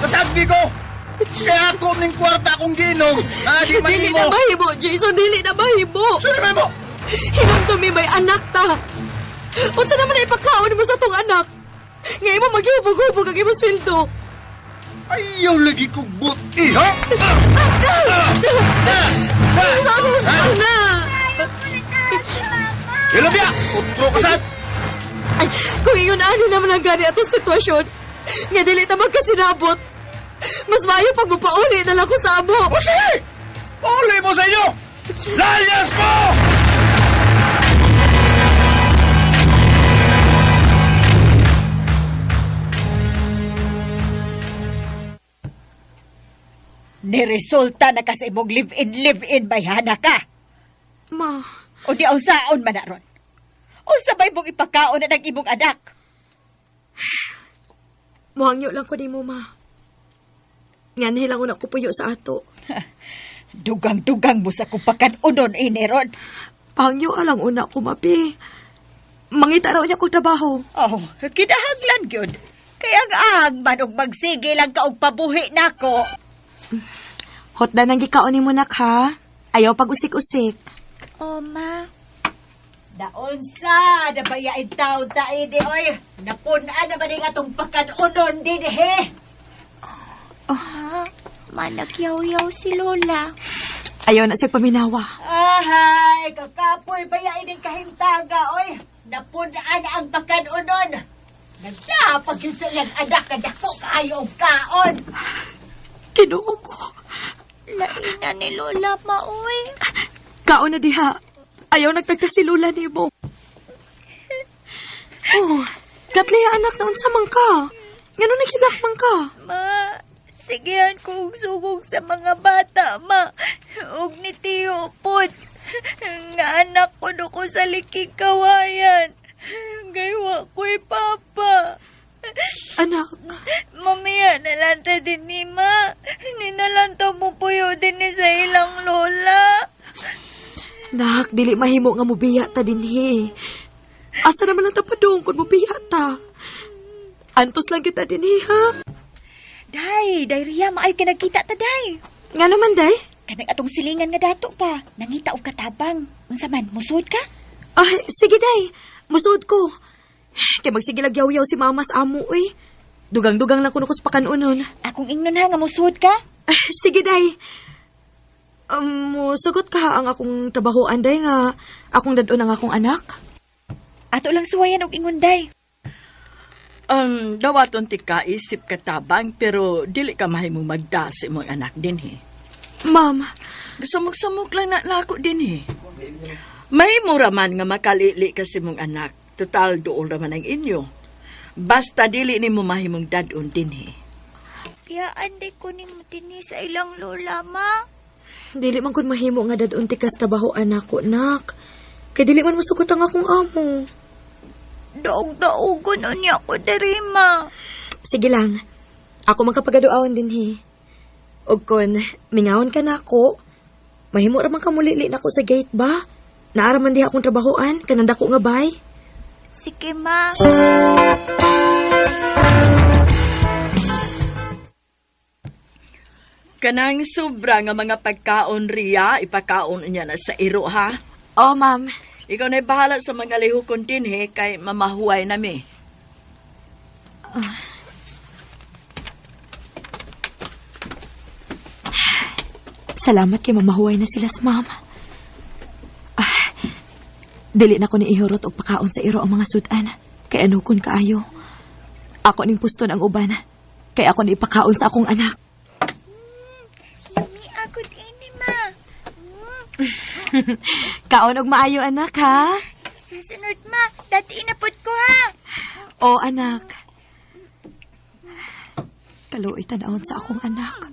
Pasagdi ko! Kaya ako ning kwarta akong ginom. Ha, di man Dili nimo. na mahimo, Jason. Dili na mahimo. Sino man mo? Hinumdumi may anak ta. Unsa naman ay ipakaon mo sa tong anak? Nga imo maghubog-hubog ang imong sweldo. Ayaw lagi kong buti, ha? Tapos na. Ilabya! Utro ka sad! Ay, kung ingon ani naman ang gani atong sitwasyon, nga dili ta magkasinabot. Mas maayo pag mapauli na lang ko sa amo. O sige! Pauli mo sa inyo! Layas mo! Niresulta na ka sa imong live-in, live-in bayhana ka. Ma, O di ang saon man na ron. O sabay mong ipakaon na ng imong anak. muhangyo lang ko nimo, ma. Nga nilang una ko puyo sa ato. Dugang-dugang mo sa kupakan-unon ini ron. Pangyo alang una ko, mapi. Mangita raw niya kong trabaho. Oh, kinahanglan gyud. Kaya ang ang man og magsige lang ka og pabuhi nako. Hotda nang gikaon nimo nak ha. Ayaw pag usik-usik. Oh, ma. Naunsa, nabayain taon ta ini oy. Napun-an na ba ning atong pakan-unon dinhi? Ma, managyaw-yaw si Lola. Ayaw na siya paminawa. Ahay, kakapoy ba ya ining kahimtaga, oy? Napunaan ang pakanunon. Nagdapag yun sa iyang anak, kadako kaayo og kaon. Kinuo ko. Laina ni Lola, ma, oy. Kaon na diha. Ayaw nagtagta si Lola nimo. Oh, Katleya anak, naunsa man ka? Ngano naghilak man ka? Ma, sigihan ko og sugog sa mga bata, ma. Og ni Tiyo pod. Nga anak ko do ko sa likig kawayan. Gaywa ko'y papa. Anak, Mamiya, nalanta din ni ma. Ninalanta mo puyo din ni sa ilang lola. nak, dili mahimo nga mubiya ta dinhi. Asa naman ang tapadong kung mubiya ta? Antos lang kita dinhi, ha? Day, day Ria, maayo ka nagkita ta, day. Nga naman, day? Kanang atong silingan nga dato pa. Nangita og katabang. Unsa man, musod ka? Ah, sige, day. Musuod ko. Kay magsige lang yaw-yaw si mama sa amo, uy. Dugang-dugang lang kuno ko sa pakanunon. Akong ingnon ha nga musod ka? Ah, sige, day. Musugot ka ang akong trabahoan, day, nga akong dadon ang akong anak. Ato lang suwayan og ingon, day. Dawaton ti ka isip katabang pero dili ka mahimong magda sa imong anak dinhi. Ma'am, Samok-samok lang na nako dinhi. Mahimo ra man nga makalili ka sa imong anak. Total duol ra man ang inyo. Basta dili nimo mahimong dadon dinhi. Piyaan day ko nimo dinhi sa ilang lola, ma. dili man kun mahimo nga dadon ti kas trabahoan nako, nak. Kay dili man musugot ang akong amo. Daog-daogon unya ko diri, ma. Sige lang. Ako man kapagaduawan dinhi. Og kun mingawon ka nako, mahimo ra man ka mulili nako sa gate ba? Naara man diha akong trabahoan, kanang dako nga bay. Sige, ma. Kanang sobra nga mga pagkaon Ria, ipakaon niya na sa iro ha. Oh, ma'am. Ikaw na bahala sa mga lihukon dinhi kay mamahuay nami. Salamat kay mamahuay na sila sa ma'am. Ah, dili na ko ni ihurot og pakaon sa iro ang mga sudan. Kay anukon kaayo. Ako ning puston ang uban. Kay ako ni ipakaon sa akong anak. Mami, ako ini, ma. Kaon og maayo anak ha. Sa sunod, ma. Dati inapod ko, ha. O anak. Kaluoy tan-awon sa akong anak.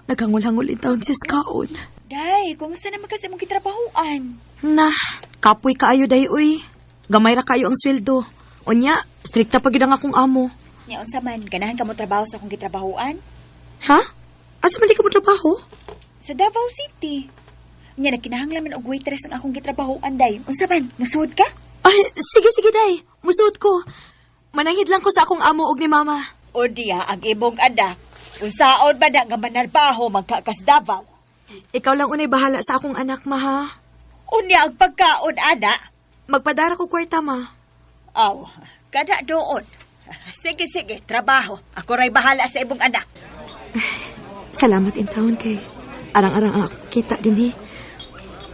Naghangol-hangol in taon siya sa kaon. Day, kumusta naman kasi mong kitrabahuan? Na, kapoy kaayo day uy. Gamay ra kayo ang sweldo. Unya, strikta pa gid ang akong amo. Nya unsa man, ganahan ka mo trabaho sa akong gitrabahuan? Ha? Asa man di ka mo trabaho? Sa Davao City. Nya nagkinahanglan man og waitress ang akong gitrabahuan, day. Unsa man, musuod ka? Ay, sige sige day. Musuot ko. Mananghid lang ko sa akong amo og ni mama. O diya ang imong anak. Unsaon ba na nga manarbaho magkakas Davao? Ikaw lang unay bahala sa akong anak, ma ha. Unya ang pagkaon, ana. Magpadara ko kwarta, ma. Aw, kada doon. Sige, sige, trabaho. Ako ray bahala sa imong anak. Salamat in taon kay arang-arang ang akong kita din eh.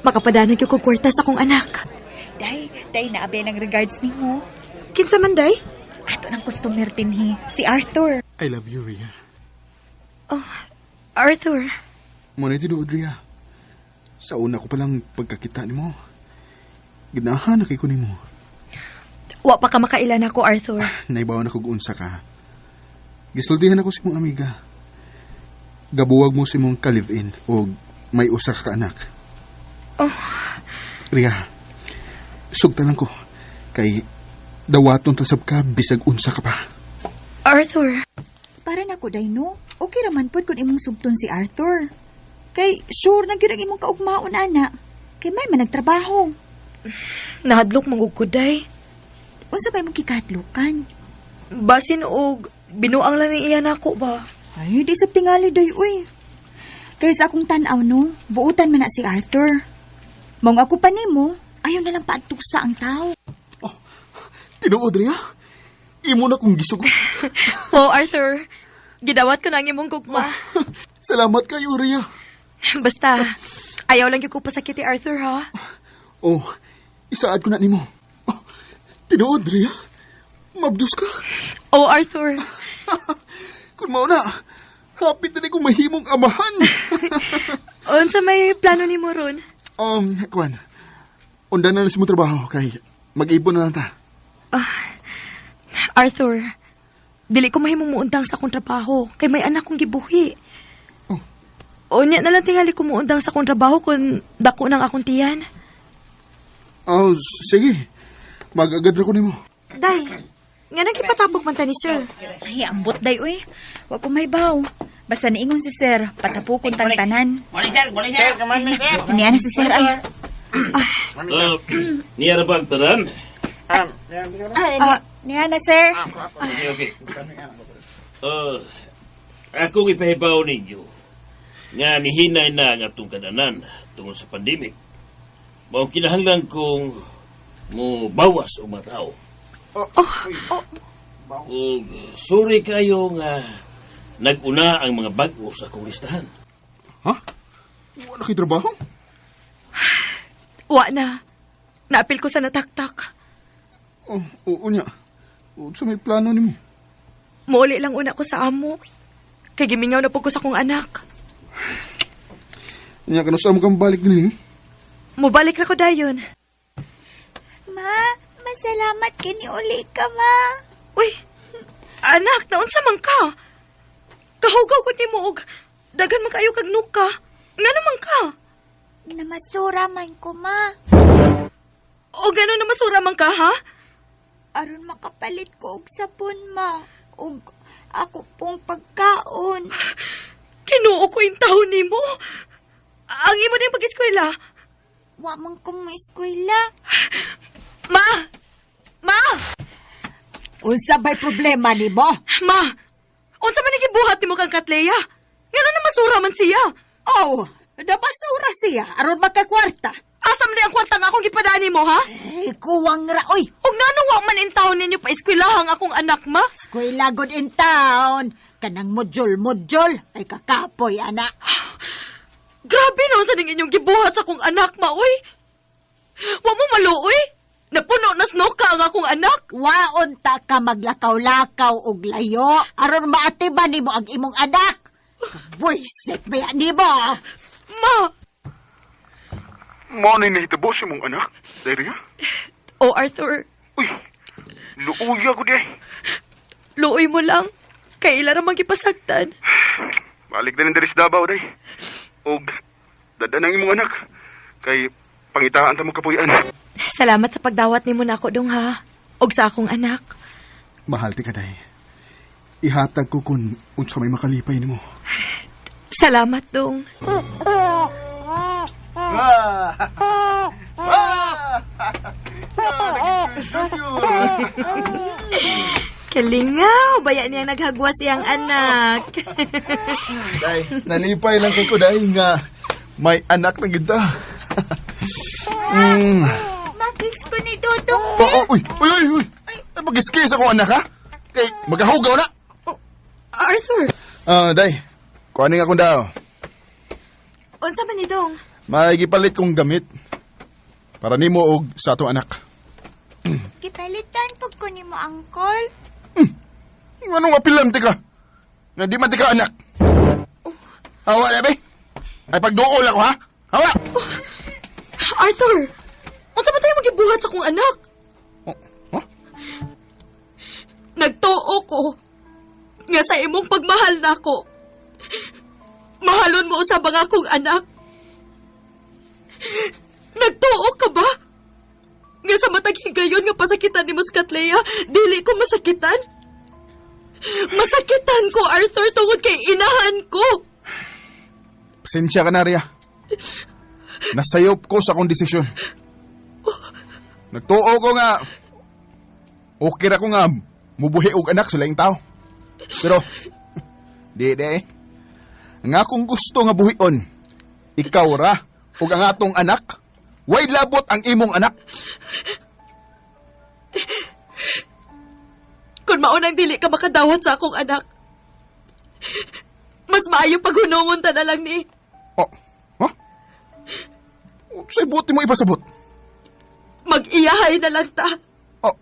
Makapadanag yung ko kwarta sa akong anak. Day, day naabi ng regards nimo. Kinsa man day? Ato ng customer dinhi, si Arthur. I love you, Ria. Oh, Arthur. Muna tinuod, Ria. Sa una ko palang pagkakita nimo, ginahan na kay ko nimo. Wa pa ka makailan ako, Arthur. Naibaw na kog unsa ka. Gisultihan ako sa imong amiga. Gabuwag mo sa imong ka-live-in o may usa ka anak. Oh. Ria, sugtan lang ko. Kay dawaton ta sab ka bisag unsa ka pa. Arthur. Para nako day no. Okay ra man pud kun imong sugton si Arthur. Kay sure na gyud ang imong kaugmaon ana. Kay may man nagtrabaho. Nahadlok mangug ko, day. Unsa ba imong gikahadlokan? Basin og binuang lang ni iya nako ba? Ay, di sab tingali day uy. Kay sa akong tan-aw no, buutan man na si Arthur. Mong ako pa nimo, ayaw na lang paagtusa ang tao. Tinuod, Ria. Imo na kong gisugot. Oh, Arthur. Gidawat ko na ang imong gugma. Salamat kayo, Ria. Basta, Ayaw lang gyud ko pasakit ni Arthur, ha? Oh, isaad ko na nimo. Oh, tinuod, Ria. Mabdus ka. Oh, Arthur. Kung mao na, hapit na ni kong mahimong amahan. Unsa may plano nimo ron? Kuan. Unda na lang sa mong trabaho kay mag-ipon na lang ta. Arthur, dili ko mahimong muundang sa akong trabaho kay may anak kong gibuhi. Oh. Unya na lang tingali ko muundang sa akong trabaho kung dako nang akong tiyan. Oh, sige. Mag-agad ra ko nimo. Day, nga nang gipatapok man ta ni sir. Ay, ambot day uy. Wa ko may baw. Basta niingon si sir, patapukon tang tanan. Morning, sir. Morning, sir. Niya na si sir ay. Niya na ba ang tanan? Ah, niya na sir. Okay, okay. Akong ipahibaw ninyo nga nihinay na ang atong kananan tungod sa pandemic. Mao kinahanglan kong mo bawas og mga tao. Ug sorry kayo nga nag-una ang mga bag-o sa akong listahan. Ha? Wala kay trabaho? Wa na. Naapil ko sa nataktak. Oh, oo niya. Unsa may plano nimo? Muuli lang una ko sa amo. Kay gimingaw na po ko sa akong anak. Nya kanu sa mo kang balik dinhi? Mubalik ra ko dayon. Ma, masalamat kini uli ka, ma. Uy, anak, naunsa man ka? Kahugaw ko nimo og daghan man kayo kag nuka. Ngano man ka? Namasura man ko, ma. O gano na masura man ka, ha? Aron makapalit ko og sabon, ma. Og ako pong pagkaon. Kinuo ko yung taon nimo. Ang imo din pag-eskwela. Wa man ko mo eskwela. Ma! Ma! Unsa ba'y problema nimo? Ma! Unsa man gibuhat nimo kang Katleya? Ngano na masura man siya? Oh, nabasura siya aron makakwarta. Asa man ang kwarta nga akong gipadani mo, ha? Eh, kuwang ra oy. Ug ngano wa man in taon ninyo pa eskwelahang akong anak, ma? Eskwela good in town. Kanang modjol-modjol ay kakapoy ana. Grabe naman sa ning inyong gibuhat sa akong anak, ma, uy. Wa mo maluoy. Napuno na snoka ang akong anak. Waon ta ka maglakaw-lakaw og layo aron maatiman nimo ang imong anak. Buisit ba yan nimo? Ma! Mao na nahitabo sa imong anak, Ria. Oh, Arthur, Uy, luuya ko di. luoy mo lang. Kay ila ramang gipasagtan. Balik na diri sa Davao, day. Og dada ng imong anak kay pangitaan ta mo kapuy-an. Salamat sa pagdawat nimo nako dong ha. Og sa akong anak. Mahal ti ka, day. Ihatag ko kung unsa may makalipay nimo. Salamat dong. Kalingaw, baya niyang naghagwa siyang anak. Day, nalipay lang kay ko, day, nga may anak na gid ta. Makis ko ni Dudong. Oh, oh, uy, uy, uy, uy. Ay, pag-iskis ako anak, ha? Kay, magahugaw na. Arthur, Ah, day, kuha nga akong daw. Unsa man ni dong? May gipalit kong gamit. Para nimo og sa atong anak. Gipalitan pag ko nimo, angkol. Anong apilam ti ka? Nga di man ti ka anak. Hawa na, be. Ay, pagduol ako, ha? Hawa! Arthur! Unsa ba tayo magibuhat sa akong anak? Oh, huh? Nagtuo ko nga sa imong pagmahal nako. Mahalon mo usab ang akong anak. Nagtuo ka ba? Nga sa matag higayon nga pasakitan ni Muscatlea, dili ko masakitan? Masakitan ko, Arthur, tungod kay inahan ko. Pasensya ka na, Ria. Nasayop ko sa akong desisyon. Nagtuo ko nga, okay ra ko nga, mubuhi og anak sa laing tao. Pero, di, di eh. Ang akong gusto nga buhion, ikaw ra, ug ang atong anak, way labot ang imong anak. Kung maunang dili ka makadawat sa akong anak, mas maayo paghunongon ta na lang ni. Oh, huh? Unsay buot mo ipasabot? Mag-iyahay na lang ta. Oh.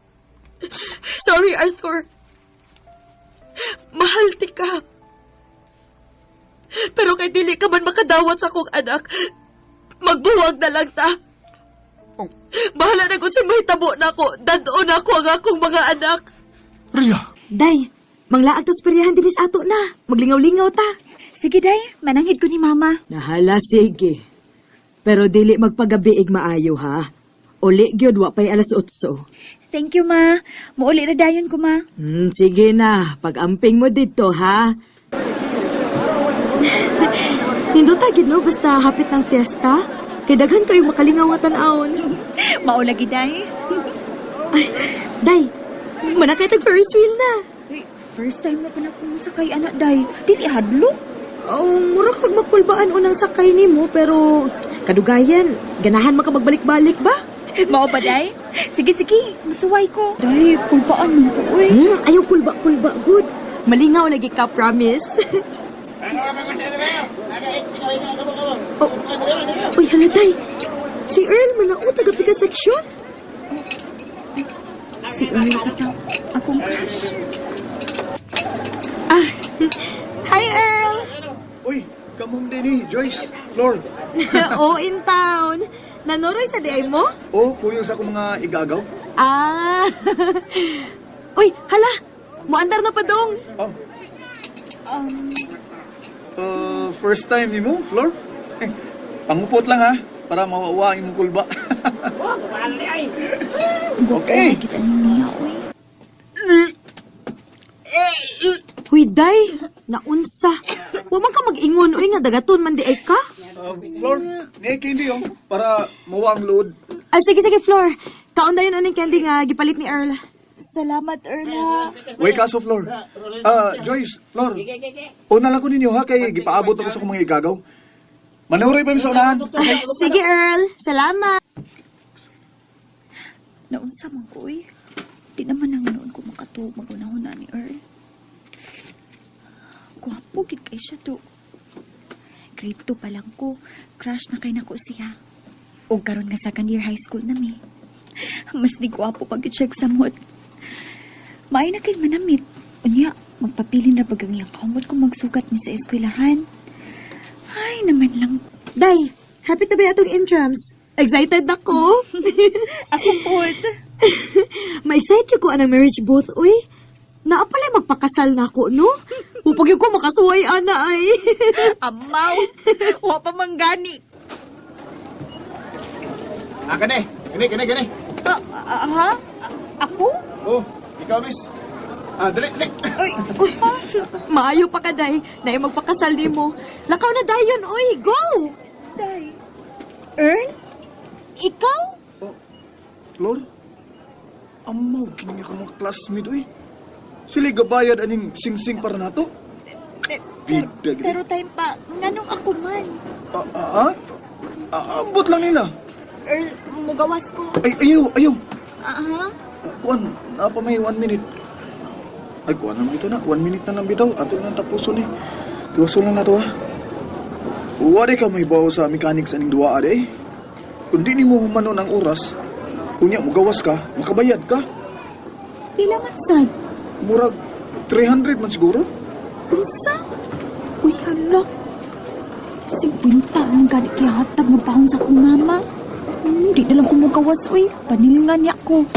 Sorry, Arthur. Mahal ti ka. Pero kay dili ka man makadawat sa akong anak, magbuwag na lang ta. Oh. Bahala na kung sa mahitabo na ako, dad-on ako ang akong mga anak. Ria! Day, manglaag tas peryahan dinis ato na. Maglingaw-lingaw ta. Sige, Day. Mananghid ko ni Mama. Nahala, sige. Pero dili magpagabiig maayo ha. Uli gyud wa pay alas 8. Thank you, Ma. Muuli ra dayon ko, Ma. Sige na, pag-amping mo dito ha. Nindot gid no basta hapit ng fiesta. Kay daghan kayo makalingaw nga tan-awon. Mao lagi, Day. Ay, Day, manakay tag Ferris wheel na. Uy, first time na pa na ko sakay, anak, Day. Dili hadlo. Oh, mura kag makulbaan unang sakay nimo pero kadugayan, ganahan man ka magbalik-balik ba? Mao ba, Day? Sige, sige. Masuway ko. Day, kulbaan mo ko, uy. Ayaw kulba-kulba good. Malingaw lagi ka, promise. Oh, uy, hala, Day. Si Earl man na, oh, taga pika seksyon. Si Earl bitaw. Akong crush. Ah, hi Earl. Uy, kamong din ni Joyce, Flor. oh, in town. Nanoroy sa diay mo? Oh, puyo sa akong mga igagaw. Ah. Uy, hala. Muandar na pa dong. Oh. First time ni mo, Flor? Eh, pangupot lang ha, para mawawa ang imong kulba. Okay. Kita niya, uy. Huy, day. Naunsa. Wa man ka mag-ingon, uy, nga dagaton man di ay ka. Flor, ni candy oh, para mawa ang load. Ah, sige, sige, Flor. Kaon dayon aning candy nga gipalit ni Earl. Salamat, Earl, ha. Way kaso, Flor. Ah, Joyce, Flor. Una lang ko ninyo ha, kay gipaabot ako sa akong mga igagaw. Manuroy pa mi sa unahan. Sige, Earl. Salamat. Naunsa man ko, uy. Di naman ang noon ko makatuog magunahuna ni Earl. Gwapo, gid kay siya to. Grade 2 pa lang ko. Crush na kay nako siya. O karon nga second year high school na mi. Mas di gwapo pag siya samot. Maay na kay manamit. Unya, magpapilin na pag ang iyang kamot kung magsugat mi sa eskwelahan. Ay, naman lang. Day, happy to be atong intrams. Excited ako. Ako pod. Ma-excite ko anang marriage booth, uy. Naa pala magpakasal na ako, no? Upag yun ko makasuway, ana, ay. Amaw. Wa pa man gani. Ah, kani. Kani, kani, kani. Ah, ah, ha? Ako? Oh, ikaw, miss. Ah, dali, dali. Uy, uy. Maayo pa ka, Day. Naay magpakasal nimo. Lakaw na dayon, uy. Go! Day. Earl? Ikaw? Flor, amaw, kini nga ka mga classmate, uy. Sila gabayad aning sing-sing para nato. Bida, gid. Pero time pa, nganong ako man? Ah, ah, ah? Ah, ambot lang nila. Earl, mugawas ko. Ay, ayaw, ayaw. Ah, ha? Kuan, naa pa may 1 minute. Ay, kuan naman ito na. 1 minute na lang bitaw. Ato na tapuson eh. Tiwason lang na to ha. Wari ka may bawo sa mechanics aning duwa ade. Kung di nimo humanon ang oras, unya mugawas ka, makabayad ka. Pila man sad? Murag 300 man siguro. Unsa? Uy, hala. 50 ang gani kihatag mo paon sa akong mama. Di na lang ko mugawas, uy. Panilingan niya ko.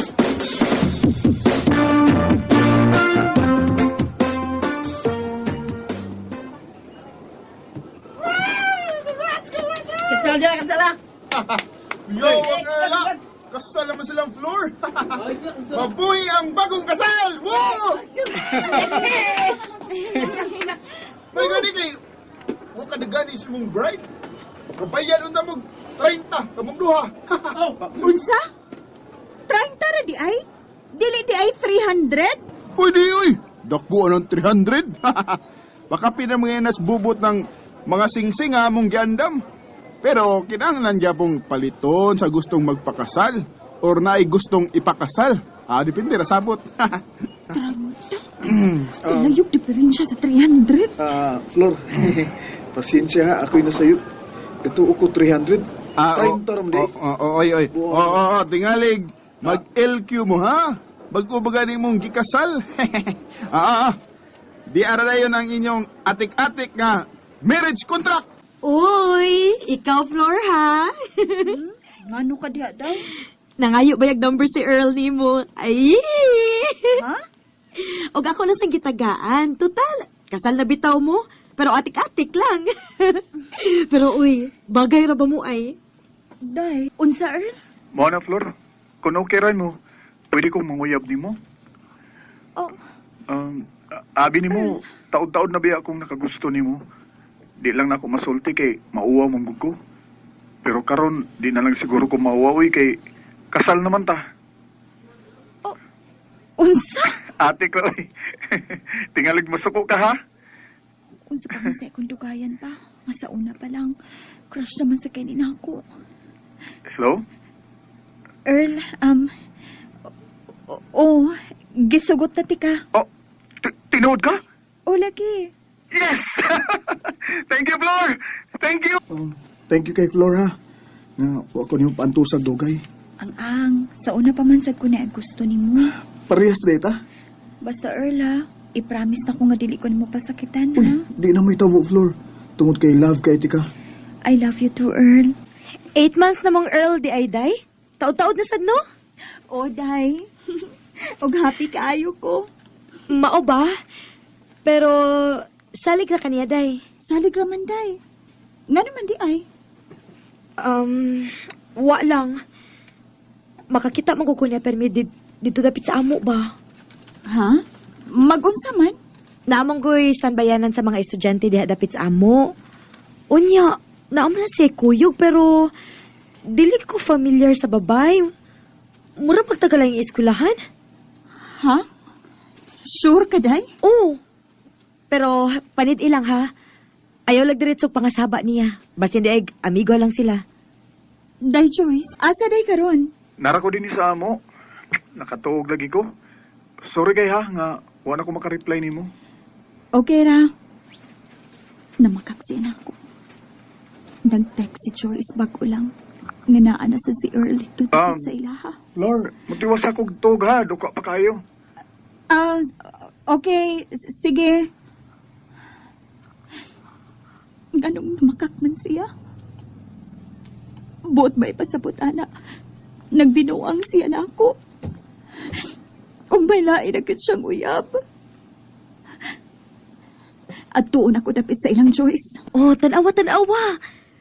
Yo, ang Erla! Kasal naman silang floor! Mabuhi ang bagong kasal! Woo! May gani kay... Huwag ka nagani sa mong bride. Kabayan unta mo 30, kamong duha. Unsa? 30 ra di ay? Dili di ay 300? Pwede, uy! Dako anong 300? Baka pinamangyanas bubot ng mga singsing ha, mong giandam. Pero kinahanglan gyapong paliton sa gustong magpakasal or naay gustong ipakasal. Ah, depende ra sabot. Layog diferensya sa 300. Ah, Flor, pasensya ha, ako'y nasayop. Ito ko 300. Ah, 30 ram di. Oh, oh, oy, oy. Oo, oh, oh, tingalig. Mag-LQ mo, ha? Bago ba gani mong gikasal? Ah, ah. Di ara dayon ang inyong atik-atik nga marriage contract. Uy, ikaw, Flor, ha? Ngano ka diha daw? Nangayo ba yung number si Earl nimo? Ay! Ha? Og ako lang sang gitagaan. Total, kasal na bitaw mo. Pero atik-atik lang. Pero uy, bagay ra ba mo ay? Day, unsa Earl? Mao na, Flor. Kung okay ra mo, pwede kong manguyab nimo. Oh, Abi nimo, taod-taod na biya akong nakagusto nimo. Di lang na ako masulti kay mauwaw mong ko. Pero karon di na lang siguro ko mauwaw oy, kay kasal naman ta. Unsa? Ate ko oy. Tingalig masuko ka ha. Unsa pa man sa akong dugayan pa? Nga sa una pa lang. Crush naman sa kay ni nako. Hello? Earl, oh, gisugot na tika. Oh, tinuod ka? O lagi. Yes! Thank you, Flor! Thank you! Thank you kay Flor, ha? Nga, wa ko niyong paantusag dugay. Ang ang, sa una pa man sad ko na ang gusto nimo. Parehas data. Basta Earl ha, i-promise na ko nga dili ko nimo pasakitan ha. Uy, di na may tabo, Flor. Tungod kay love kay tika. I love you too, Earl. 8 months namong Earl di ay day? Taod-taod na sad no? Oh, day. Og happy kaayo ko. Mao ba? Pero salig ra kaniya day. Salig ra man day. Nga naman di ay. Wa lang. Makakita man ko niya permi dito dapit sa amo ba? Ha? Magunsa man? Naamong ko'y standbayanan sa mga estudyante diha dapit sa amo. Unya, naamo na siya kuyog pero dili ko familiar sa babay. Mura pagtagal ang eskwelahan. Ha? Sure ka, day? Oo. Pero panid ilang ha. Ayaw lag diretso pangasaba niya. Basta hindi ay amigo lang sila. Day Joyce, asa day karon? Nara ko din sa amo. Nakatuog lagi ko. Sorry kay ha, nga wa na ko makareply nimo. Okay ra. Namakaksiyan ako. Nag-text si Joyce bago lang. Nga naa na sa si Earl dito sa ilaha. Flor, mutiwas ako tuog ha, duka pa kayo. Ah, okay. Sige. Ganong namakak man siya. Buot ba ipasabot, ana? Nagbinuang siya na ako. Kung may lain na gyud siyang uyab. At tuon ako dapit sa ilang Joyce. Oh, tanawa, tanawa.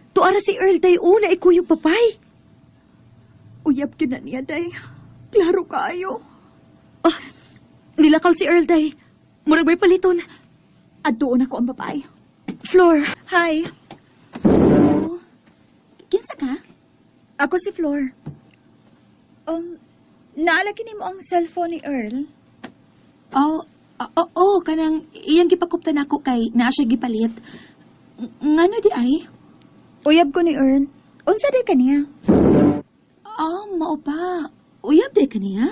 Tuara si Earl day una ikuyog papay. Uyab gyud na niya, day. Klaro kaayo. Oh, nilakaw si Earl day. Murag may paliton. At tuon ako ang babae. Flor, Hi. Oh, kinsa ka? Ako si Flor. Naalagi nimo ang cellphone ni Earl? Oh, oh, oh, kanang iyang gipakuptan ako kay naa siya gipalit. Ngano di ay? Uyab ko ni Earl. Unsa day kaniya? Oh, mao ba? Uyab di kaniya?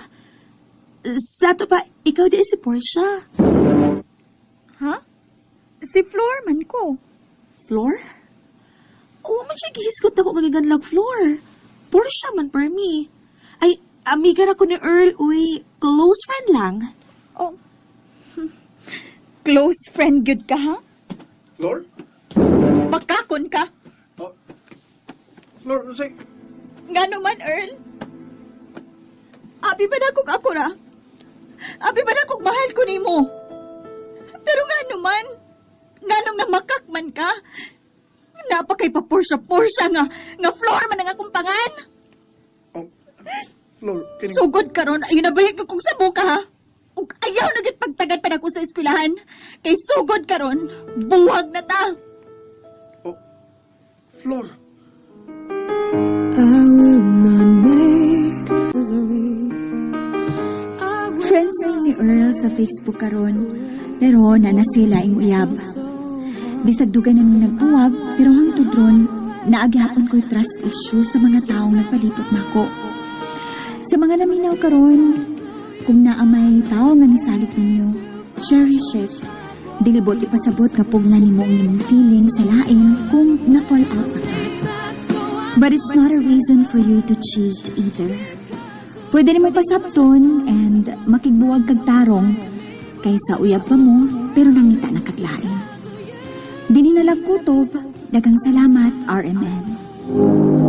Sa ato pa, ikaw di si Portia. Ha? Si Flor man ko. Floor? Oo man siya gihisgot ako magiganlag Floor. Portia man per me. Ay, amiga ra ko ni Earl, uy. Close friend lang. Oh. Close friend gyud ka, ha? Flor? Bakakon ka. Oh. Flor, unsay? Ngano man, Earl? Abi ba na kung ako ra? Abi ba na kung mahal ko nimo? Pero ngano man? Nganong namakak man ka? Napakay pa Portia-Portia nga, nga Floor man ang akong pangan. Oh, Flor, kining Sugod karon ayaw na bayag kung sabo ka ha. Ug ayaw na gyud pagtagad pa nako sa eskwelahan. Kay sugod karon, buwag na ta. Oh, Flor. I will not make misery. Friends na ni Earl sa Facebook karon, pero na sila ing uyab. Bisag dugay na mi nagbuwag, pero hangtod ron, naagihapon ko'y trust issue sa mga taong nagpalipot nako. Sa mga naminaw karon, kung naa may tao nga nisalig ninyo, cherish it. Dilibot ipasabot nga pugna nimo ang imong feeling sa lain kung na-fall out na ka. But it's not a reason for you to cheat either. Pwede nimo pasabton and makigbuwag kag tarong kaysa uyab pa mo pero nangita na kag lain. Dinhi na lang kutob, daghang salamat, RMN.